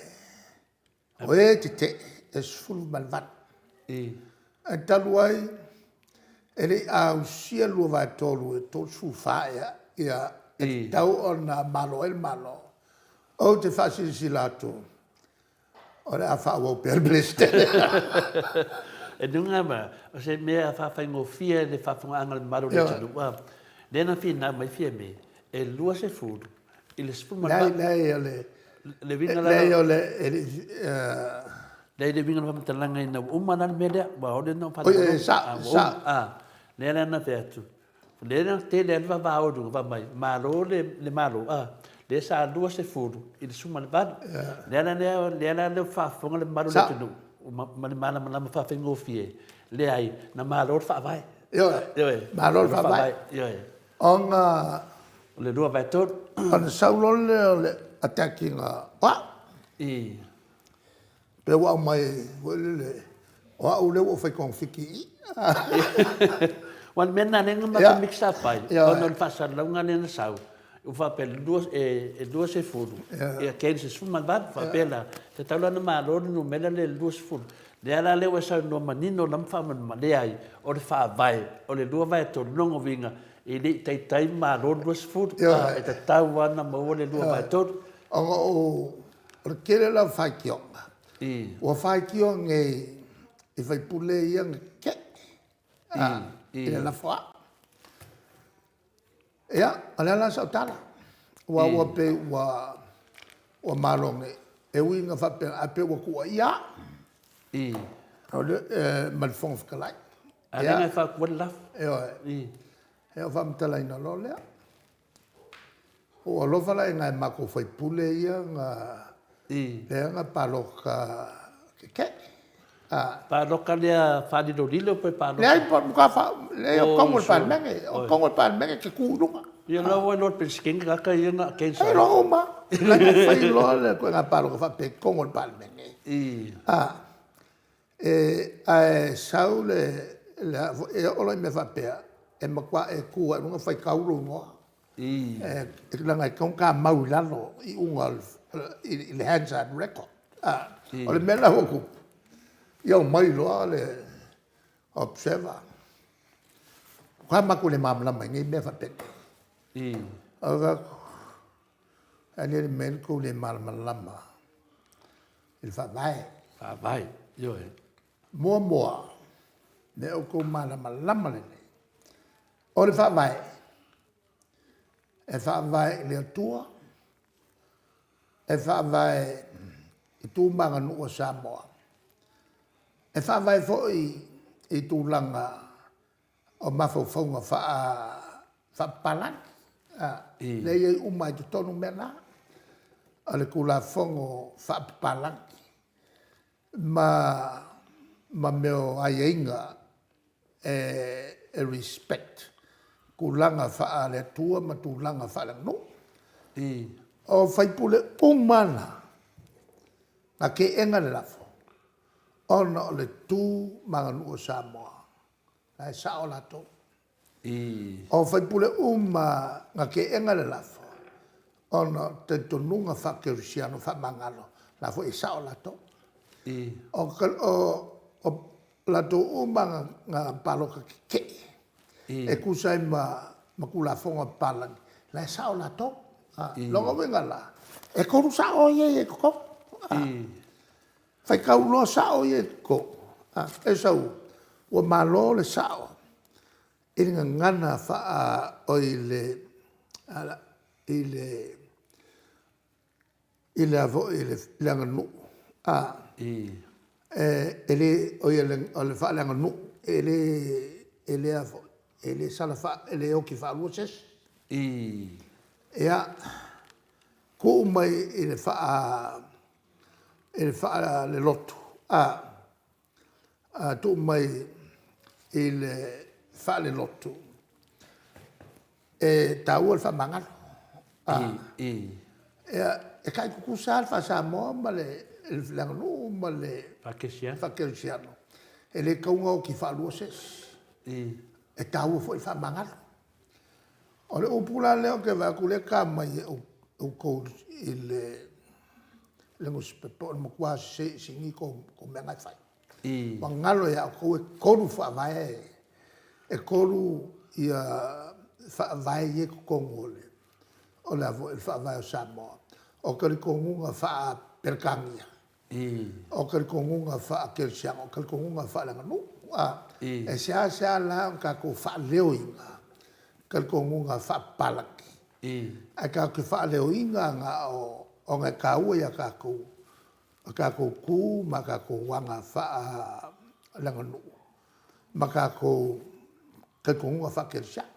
o e tetee e 18. Ae talu ai e le i ausia le 2/3 e 34 ea e tatau ona malo ai le Malo, ou te faasilasila atu o le a faaauau pea le Peresetene. E luga ma, o se mea faafaigofie i le faafofogaaga a le mamalu o le atunuu, a, lea na finau mai Fiame, e 20 i le 18. Leai, leai, o le... Le uiga la... Leai, o le... E le i... Leai, le uiga o le faamatalaga ina ua uma la le mea lea, aua o lea na ou faalogologo. Oi, e sao, e sao. A, lea la na fai atu, o lea na tele ai le vavao i luga fai mai, malo le Malo, a, lea sa 20 i le 18. Lea la lea la ua faafofoga le mamalu o le atunuu ma le malamalama faafaigofie, leai, na malo le Faavae. Ioe, Ioe. Malo le Faavae. Ioe. Ona... O le 2/3. Ona sau loa lea o le attack ina o au. Pei ua aumai foi lele, o au lea ua ou fai togafiti i i. Aua o le mea lena lea na matou mix up ai, ona o le faasalalauga lea na sau, ua faapea e 20 against le 18, faapea la, e tatau la ona malo le numera lea i le 20. Lea la ua e saunoa manino lava ma faamalamalama, leai, o le Faavae, o le 2/3, o lona uiga, e le i taitai malo le 20, e tatau lava ona maua le 2/3. Ona o le tele la o faitioga. Ua faitio nei i faipule ia na te'i i le lafo au. Ia, o le a la sau tala, aua ua pei ua ua malo nei, e ui ina faapena, ae pei ua tuuaia au ma le Fofoga Fetalai. A lea na e fautua ai le lafo. Ioe. Ia ona faamatalaina loa lea. Ua ou alofa la i nai a matou sui usufono ia na lea na palota tetee. Palota lea faalilolilo pe palota? Leai, leai o totonu o le Palemene. O totonu o le Palemene e te tu i luga. Ia la ua iloa e le Peresetene tagata ia na against ai. E iloa uma lava. Leaga e fai loa le ituaiga palota faapea i totonu o le Palemene, ae sau le a foi, e oo loa i mea faapea, e matua e tu lava i luga faitau lou igoa. Leaga e tatau ona ta mau i lalo iuga i le Hansard record. O le mea la ua tupu, ia omai loa le Observer, matua matou le malamalama i nei mea faapenei. Ou fai atu, e aliali mai ai lo outou le malamalama i le Faavae. Faavae, ioe. Muamua, ia outou malamalama lelei, o le Faavae, e faavae i le Atua, e faavae i tu ma aganuu a Samoa, e faavae foi i tulaga o mafaufauga faapapalagi, lea e i ai uma lava i totonu mea na, o le Tulafono faapapalagi ma mea o aiaiga e respect tulaga faale-Atua ma tulaga faale-aganuu. O sui usufono uma lava na na teena le lafo, ona o le tu ma aganuu a Samoa, la e sao latou. O sui usufono uma lava na teena le lafo, ona o talitonuga faakerisiano faamagalo, o la foi e sao latou. O latou uma lava na palota tetee e tusa ai ma Tulafono a papalagi, la e sao latou. O lona uiga la, e 3 sao ia e i ai i totonu. Faitau loa sao ia i totonu, e sau ua malo le sao i le gagana oi le i le i le a foi i le aganuu e le oi o le faaleaganuu e le e le a foi e le sala e le oti faalua se isi. Ia, tuu mai i le faalelotu tuu mai i le faalelotu, e taua le faamagalo. Ia, e tai tutusa lava le faa-Samoa ma le aganuu ma le faakerisiano, e le tatau ona oti faalua se isi. E taua foi le faamagalo. O le upu la lea ou te vaai atu o lea e ta mai e outou i le nusipepa, o le matua sini tou mea na e fai. Ua galo ia outou e 3 faavae, e 3 faavae ia e i totonu o le a foi o le Faavae o Samoa. O talitonuga faa-Peretania, o talitonuga faa-kerisiano, o talitonuga faaleaganuu. E seasea la ona tatou faaleoina talitonuga faapapalagi, ae tatou te faaleoina na o ona e taua ia tatou a tatou tu ma tatou aga faaleaganuu ma tatou talitonuga faakerisiano.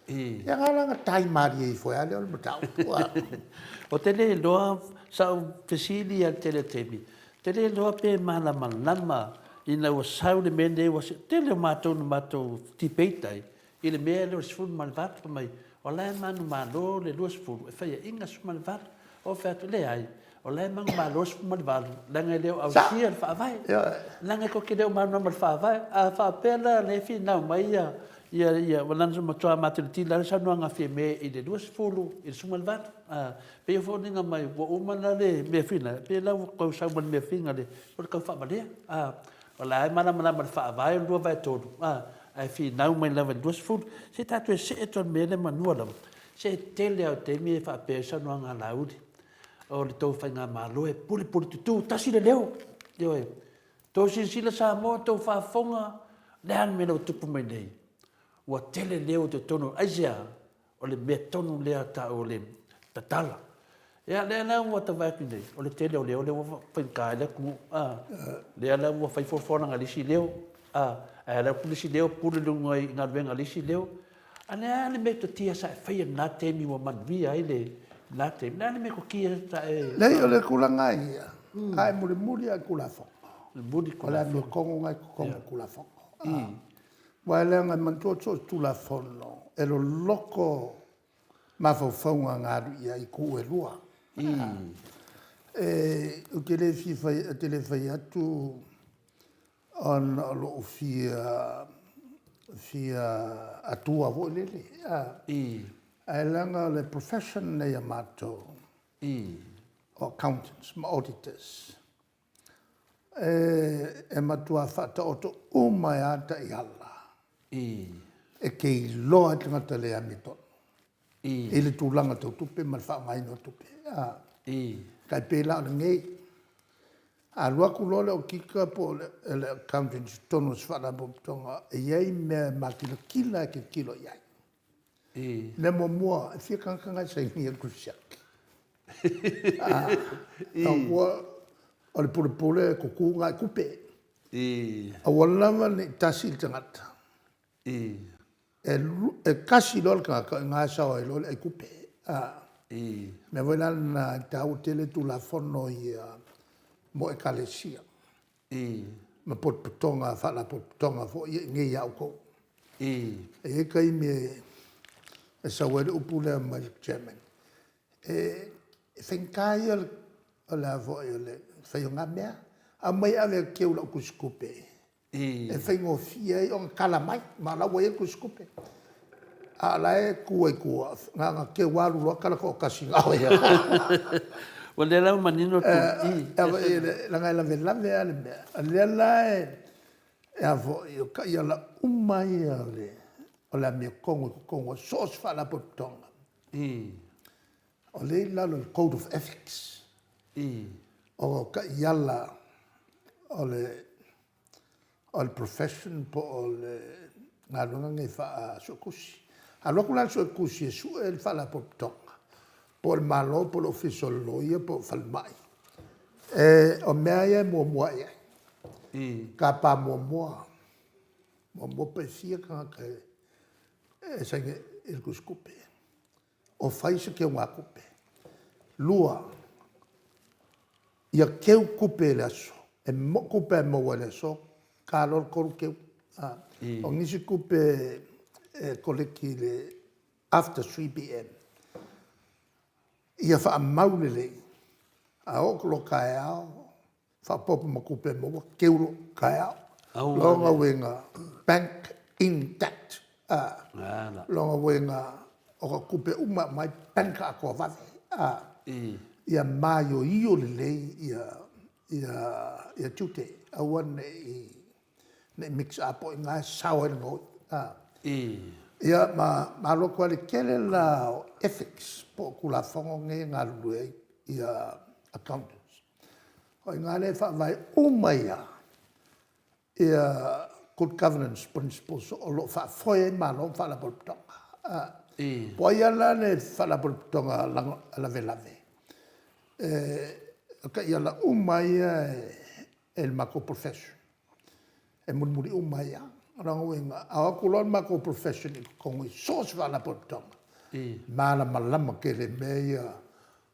Ia na ala ona tai malie ifo ai lava lea o le mataupu. Ou te le iloa, sa ou fesili lava i le tele o taimi, ou te le iloa pe malamalama ina ua sau le mea lenei, aua o le tele o matou na matou debate ai i le mea lea o le 18, fai mai o la e manumalo le 20 e faiaina le 18. Ou fai atu, leai, o la e manumalo le 18 leaga e le o ausia le Faavae. Leaga tou te le o malamalama i le Faavae. A faapea la o lea e finau mai ia, ia, ia, leaga na matua matilatila lava le saunoaga a Fiame i le 20 i le 18. E pei e foliga mai ua uma la le mea finau, e pei la ua tau sau ma le mea finau o le tau faavalea. O la e malamalama i le Faavae o le 2/3, ae finau mai lava i le 20. Se i tatou see atu i le mea lea semeamanu lava, se tele lava o taimi e faapea ai saunoaga a Laauli, o le tou faigamalo e pulepuletutu, tasi le leo. Ioe. Tou silasila Samoa, tou faafofoga, o le a le mea lea ua tupu mai nei? Ua tele leo i totonu, aisea? O le mea tonu lea taua o le tatala. Ia, lea la ua ta vaai atu nei, o le tele o leo lea ua faigata ai le atunuu, a. Lea la ua fai folafolaga a le isi leo, a, ae alu atu le isi leo pule i luga i galuega a le isi leo. A o le a le metotia sa e faia i lena taimi ua manuia ai lena taimi? O le a le metotia sa e... Leai, o le tulaga lava ia, a e mulimuli lava i Tulafono, o le amiotonu lena i totonu o Tulafono. Aua leaga e manatua so o se Tulafono, e loloto mafaufauga na alu i ai i itu e lua. Ou te le fia fai, ou te le fai atu ona o lou fia fia atua foi lele, ae leaga o le profession lenei a matou o accountants ma auditors, e matua faataoto uma ai lava taiala e te iloa ai le tagata le amiotonu i le tulaga tau tupe ma le faaaogaina o tupe. E tai pei la o lenei, a alu atu loa le okika po o le accountant i totonu o se faalapotopotoga e i ai mea e makilatila e tilotilo i ai. Mea muamua, e fia tagata na e sainia i le tusi siaki? Manatua o le pulepule e tutu na i tupe. Aua lava ne i tasi le tagata, e tasi loa le tagata o i ina e sao ai loa le aitupe. O le mea foi la lena e taua tele Tulafono ia mo Ekalesia ma potopotoga Faalapotopotoga foi ia i inei ia outou. E i ai taimi e sau ai le upu lea mai le Chairman, e faigata ia o le a foi o le fai o na mea, aumai e ave e teu i lau tusitupe e faigofie ai ona tala mai, ma o la ua i ai le tusitupe. A o la e tu ai i tua, na ona teu lava alu loa tala toatasi na o ia. O lea la ua manino le Leaga e lavelave lava le mea. O lea la e a foi, o taiala uma lava ia o le amiotonu i totonu o so o se Faalapotopotoga, o lea e i lalo o le Code of Ethics. O taiala o le profession po o le galuega lenei faa-Suetusi. A alu atu la le Suetusi e sue le Faalapotopotoga, po o le Malo po o le Ofisa o le Loia po o le Falemai, o mea lava ia e muamua ae i ai. Tapa muamua, muamua pe fia tagata e saini i le tusitupe, o fai se teugatupe. Lua, ia teu tupe i le aso, tupe e maua i le aso, ta loa le 3 teu. O nisi tupe e koleki after 3 pm. Ia faamau lelei, a oo atu loa taeao faaopoopo ma tupe e maua, teu loa taeao. O lona uiga, bank intact. O lona uiga o tupe uma e aumai, bank atoa vave. Ia maioio lelei ia tiute, aua ne i mix up o i ina e sao ai le gaoi. Ia ma alu atu ai. O le tele la o ethics po o Tulafono nei e galulue ai accountants, o i ina lea e faavae uma ai lava ia Good Governance Principles o lo o faafoe ai Malo ma Faalapotopotoga. Po o ai lava la le Faalapotopotoga lavelave, o taiala uma lava ia e le matou profession, e mulimuli uma ai lava. O lona uiga, a o atu loa le matou profession i totonu i so o se Faalapotopotoga, e malamalama tele i mea ia,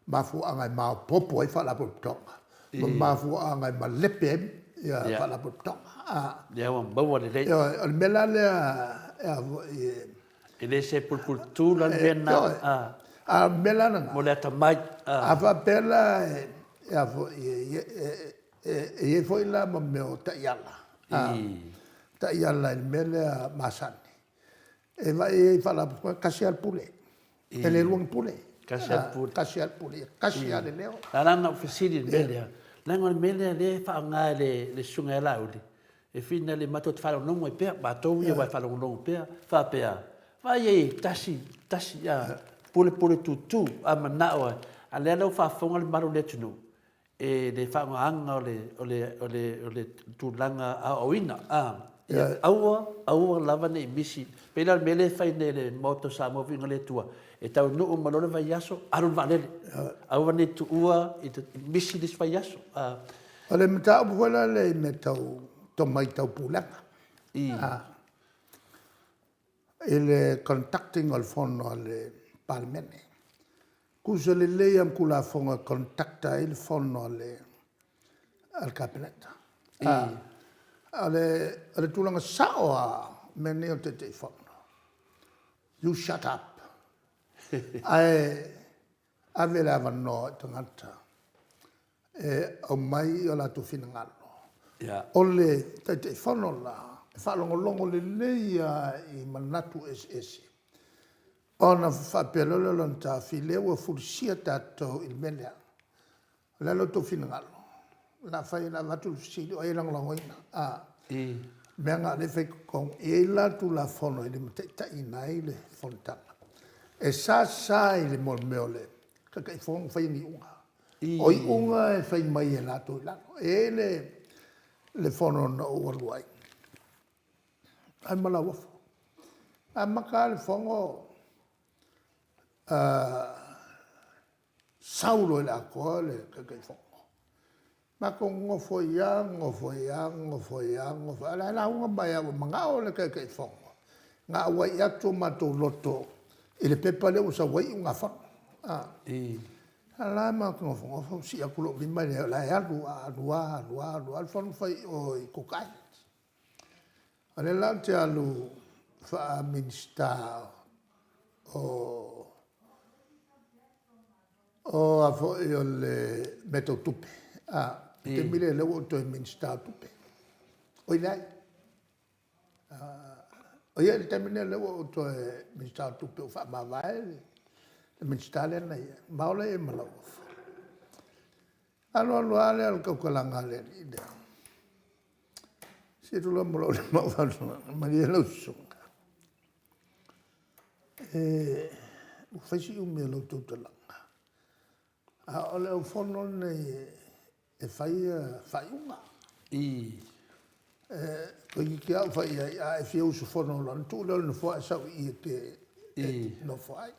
mafuaaga e maopoopo ai Faalapotopotoga ma mafuaaga e malepe ai Faalapotopotoga. Lea ua maua lelei. Ioe, o le mea la lea e a foi e... E le se pulepuletutu la le mea lena. A o le mea la lena. Mo le atamai. A faapea la e a foi e i ai foi la ma mea o taiala, taiala i le mea lea masani, e vaai ai i Faalapotopotoga e tasi lava le Pule, e le lua ni Pule. Tasi lava le Pule. Tasi lava le Pule, ia tasi lava le leo. Na ala ona ou fesili i le mea lea, leaga o le mea lea o lea e faaaoga e le Susuga ia Laauli, e finau matou te faalogologo ai pea, matou ia aua e faalogologo pea, faapea, vaai ai e tasi, tasi, a, pulepuletutu, a manao lava, a o lea la ua faafofoga le mamalu o le atunuu. e le faaaogaina o le, o le, o le, o le tulaga aoaoina, a, ia, aua, aua lava ne i misi. Pei la o le mea lea e fai nei e le Maota o Samoa Viiga i le Atua, e taunuu mai loa le vaiaso, alu le vaalele. Aua ne i tuua i te misi le isi vaiaso. A. O le mataupu foi la lea i mea tau tomai tau pulega. I. I le conduct ina o le fono a le Palemene. Tusa lelei lava ma Tulafono e conduct ai le fono a le Kapeneta. O le tulaga sao lava o mea nei o Taitaifono, you shut up, ae ave le avanoa i tagata e aumai o latou finagalo. O le Taitaifono la, e faalogologo lelei lava i manatu eseese ona faapea loa lea o lona taofi, o lea ua fulisia tatou i le mea lea. O le a lo outou finagalo? O le a fai, o le a avatu le fesili, o ai e lagolagoina? O mea na o lea e fai i totonu. E i ai la Tulafono e limataitaiina ai le Fonotaga. E sa sa i le mea o le Taitaifono ona faia ni iuga. O iuga e fai mai e latou i lalo. E i ai le fono na ou alu ai, ai ma Lauofo. Na amata lava le fono sau loa i le atoa le Taitaifono. Matou nonofo ai lava, nonofo ai lava, nonofo ai lava, nonofo ai lava, a o la e lauga mai lava ua manao le Taitaifono na auai atu o matou loto i le pepa lea ua sau ai iugafono. A o la e matou te nofonofo sii atu lou lima, e leai o la e alu lava, alu lava, alu lava, alu lava le fono fai i o i Cook Islands. O lea la ou te alu faa-Minisita o a foi o le mea tau tupe, o le taimi lea o lea ua ou toe Minisita o Tupe. Oi leai, o i le taimi lea ua ou toe Minisita o Tupe ua faamavae le Minisita lea na i ai, ma o la e i ai ma Lauofo. Alu alu lava lea o le tautalaga a le alii lea, sii atu loa ma lou lima ou fai atu, malie lau susuga, ua fai si umi o lau tautalaga, a o le aufono lenei e fai faaiuga. Toeitiiti lava ou fai i ai, a e fia usufono loa, ona tuu lea o le nofoa ae sau i i e te nofo ai.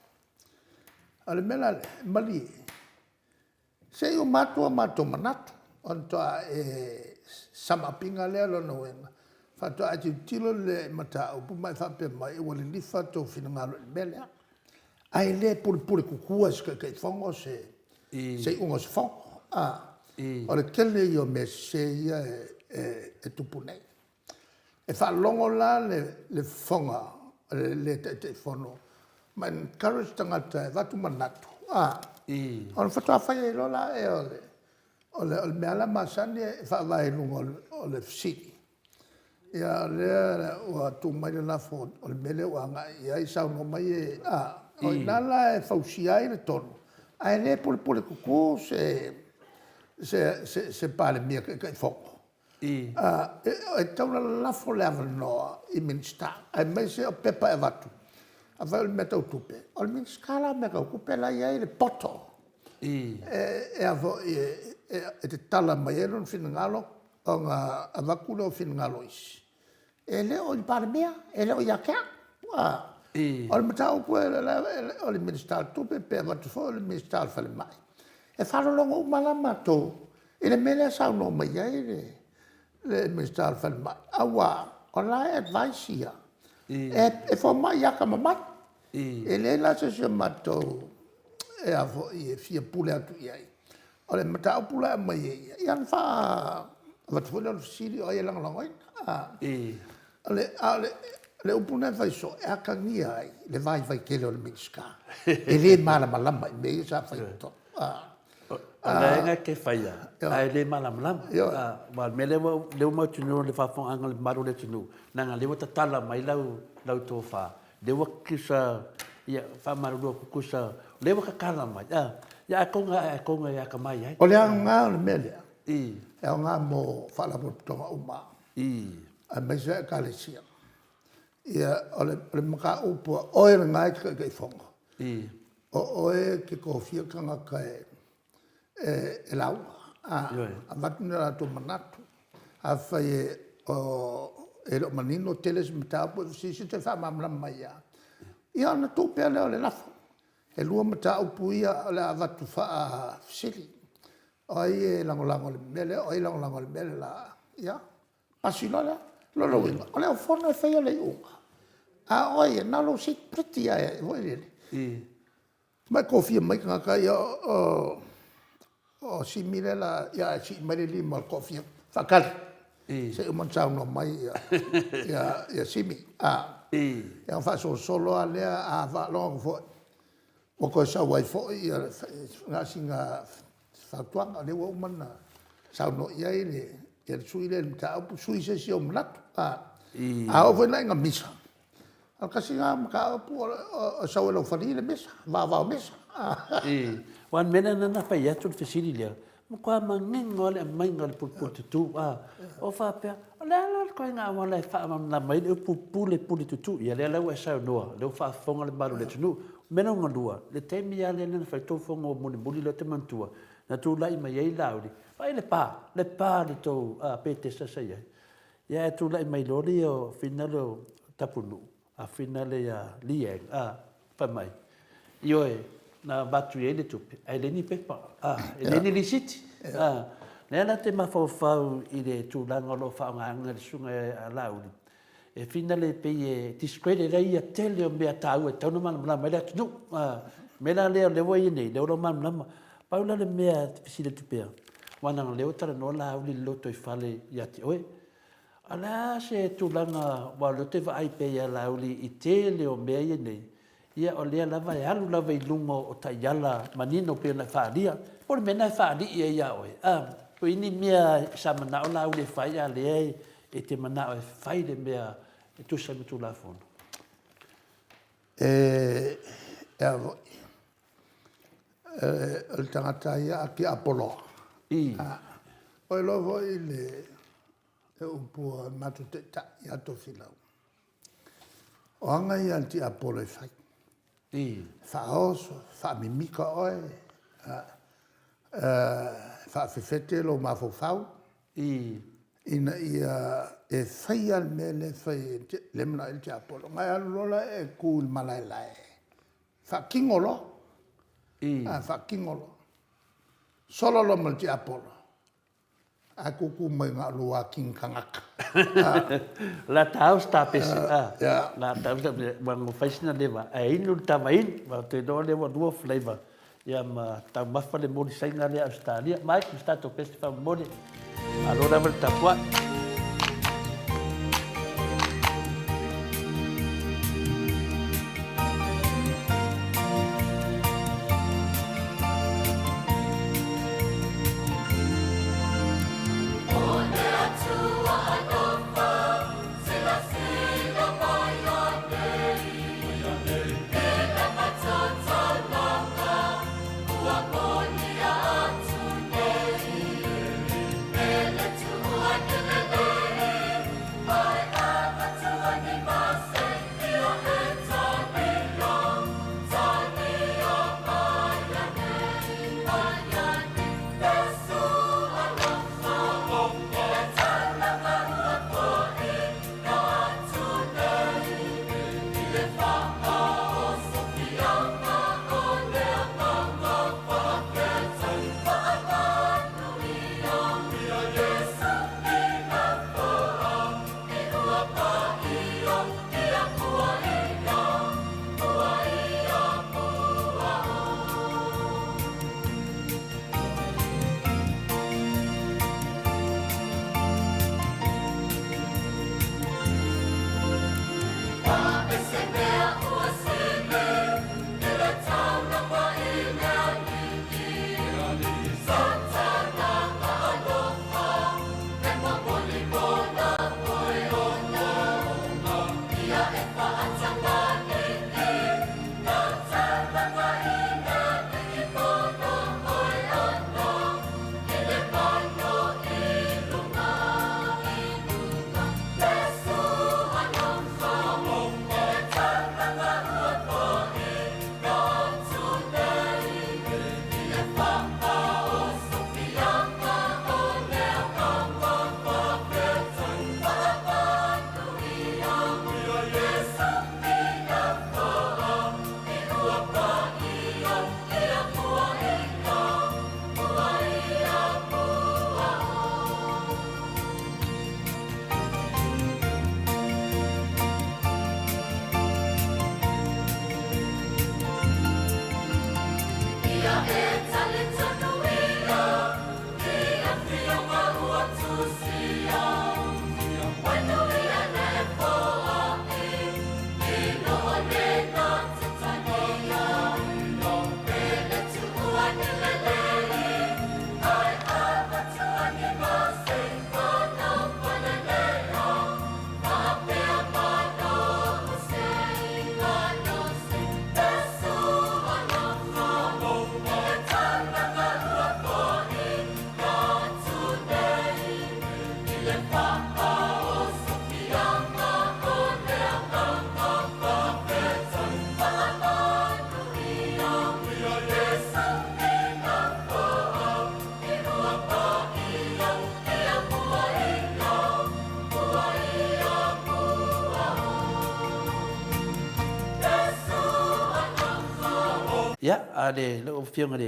A o le mea la lea, malie, se i uma atu o matou manatu ona faatoa e sum up ina lea, o lona uiga, faatoa e tilotilo lea i mataupu ma e faapea mai ua lilifa outou finagalo i le mea lea. Ae le pulepuletutua e se Taitaifono se iuga o se fono. O le tele ia o mea sese ia e tupu nei. E faalogo la le fofoga o le Taitaifono ma encourage tagata e avatu manatu, ona faatoa fai ai loa lea o le mea lava la masani e faavae i luga o le fesili. Ia o lea ua tuu mai le lafo o le mea lea ua agai i ai saunoa mai e, a? O i ina la e fausia ai le tonu, ae le pulepuletutu se Palemia Taitaifono. E tatau ona lafo le avanoa i Minisita aemaise o pepa e avatu. Afai o le mea tau tupe, o le Minisita la o mea tau tupe la e i ai le poto e tatala mai ai lona finagalo ona avatu lea o finagalo o isi. E le o i le Palemia, e le o ia te au. O le mataupu o le Minisita o Tupe pe avatu foi o le Minisita o le Falemai, e faalologo uma lava la matou i le mea lea e saunoa mai ai le Minisita o le Falemai, aua o la e advice ia e fomai atamamai. E leai la se isi o matou e fia pule atu i ai. O le mataupu la e aumai e ia, ia ona avatu foi lea o le fesili, o ai e lagolagoina? A o le upu lena e fai soo e atagia ai le vaivai tele o le Minisita, e le malamalama i mea ia sa fai i totonu. O le aga e te faia, ae le malamalama. Aua o le mea lea ua mautinoa i le faafofogaaga a le mamalu o le atunuu, leaga o lea ua tatala mai lau tofa, lea ua tusa, ia faamalulu atu, tusa o lea ua tatala mai, ia atonu e atamai ai. O le aoga o le mea lea, e aoga mo faalapotopotoga uma, aemaise lava Ekalesia. Ia, o le mataupu a oe lena e te Taitaifono, o oe e te tofia tagata e lauga. Avatu ni o latou manatu. Afai e le o manino tele se mataupu e fesili, se i toe faamalamalama mai lava, ia ona tuu pea lea o le lafo. E 2 mataupu ia o le a avatu faafesili. O ai e lagolago i le mea lea, o ai e lagolago i le mea le la, ia pasi loa lea. O lona uiga, o le Aufono e faia le iuga, a o oe ia, na o lou seat pretty lava foi lele, ma e tofia mai tagata ia o Simi lea o le a… ia ae sii mai le lima o le toafia, faatali se i uma ona saunoa mai Simi. Ia ona faasolosolo lava lea, a faalogo atu foi ua toe sau ai foi, na o sina fautuaga, o lea ua uma ona saunoa i ai le sui usufono lea i le mataupu, sui se isi ou manatu. A oo foi la ina misa, o le tasi lena mataupu e sau e laufali le mesa, vaovao mesa. Aua o le mea lea na fai atu le fesili lea, matua manino lava le aumaiga o le pulepuletutu. Ou faapea, o le a la le ituaiga auala e faamalamalama ai le upu pulepuletutu? Ia lea la ua e saunoa, o lea ua faafofoga le mamalu o le atunuu. O le mea lona lua, le taimi lava lea na fai ai le tou fono mulimuli lea ou te manatua, na tulai mai ai Laauli, vaai le pa, le pa o le tou Petesa sa i ai, ae tulai mai loa le ia o finale o Tapunuu, finale ia Leanne a, fai mai, ioe, na avatu i ai le tupe ae leai ni pepa, e leai ni lisiti. O lea la ou te mafaufau i le tulaga o lo o faaaogaina e le Susuga ia Laauli, e finale pei e discredit ai le tele o mea taua e tatau ona malamalama ai le atunuu. O le mea la lea o lea ua i ai nei, lea ua malamalama. Pau la le mea ou te fesili atu pea, aua leaga o lea ua talanoa Laauli i le lotoifale ia te oe. A o le a se tulaga, aua o lea ou te vaai pea ia Laauli i le tele o mea ia nei, ia o lea lava e alu lava i luga o taiala manino pei ona e faaalia. Po o le mea lena e faalii ai ia oe, a? Po o i ai ni mea sa manao Laauli e fai a o lea e te manao e fai le mea e tusa ai ma Tulafono? E a foi, o le tagata lava ia a tiapolo lava, ua iloa foi le upu a le matou Taitai ia Tofilau, o aga ia a le tiapolo e fai, e faaoso, faamimita oe, faafefete lou mafaufau ina ia e faia lava le mea lea e manao i ai le tiapolo. Ona e alu loa lea e tu i le malaelae, faatino loa, faatino loa. Solo loa ma le tiapolo, ae tutu mai na o lou atigi tagata. O le a ta ao se ta pese, a? O le a ta ao se ta pese, aua na fai sina leva, ae inu le tama inu, aua ou te iloa o lea ua 2 flavor, ia ma taumafa le moli Saina lea Ausetalia. Mike, ma se tatou pese faamolemole. Malo lava le tapuai. Ia, a le lau Afioga i le.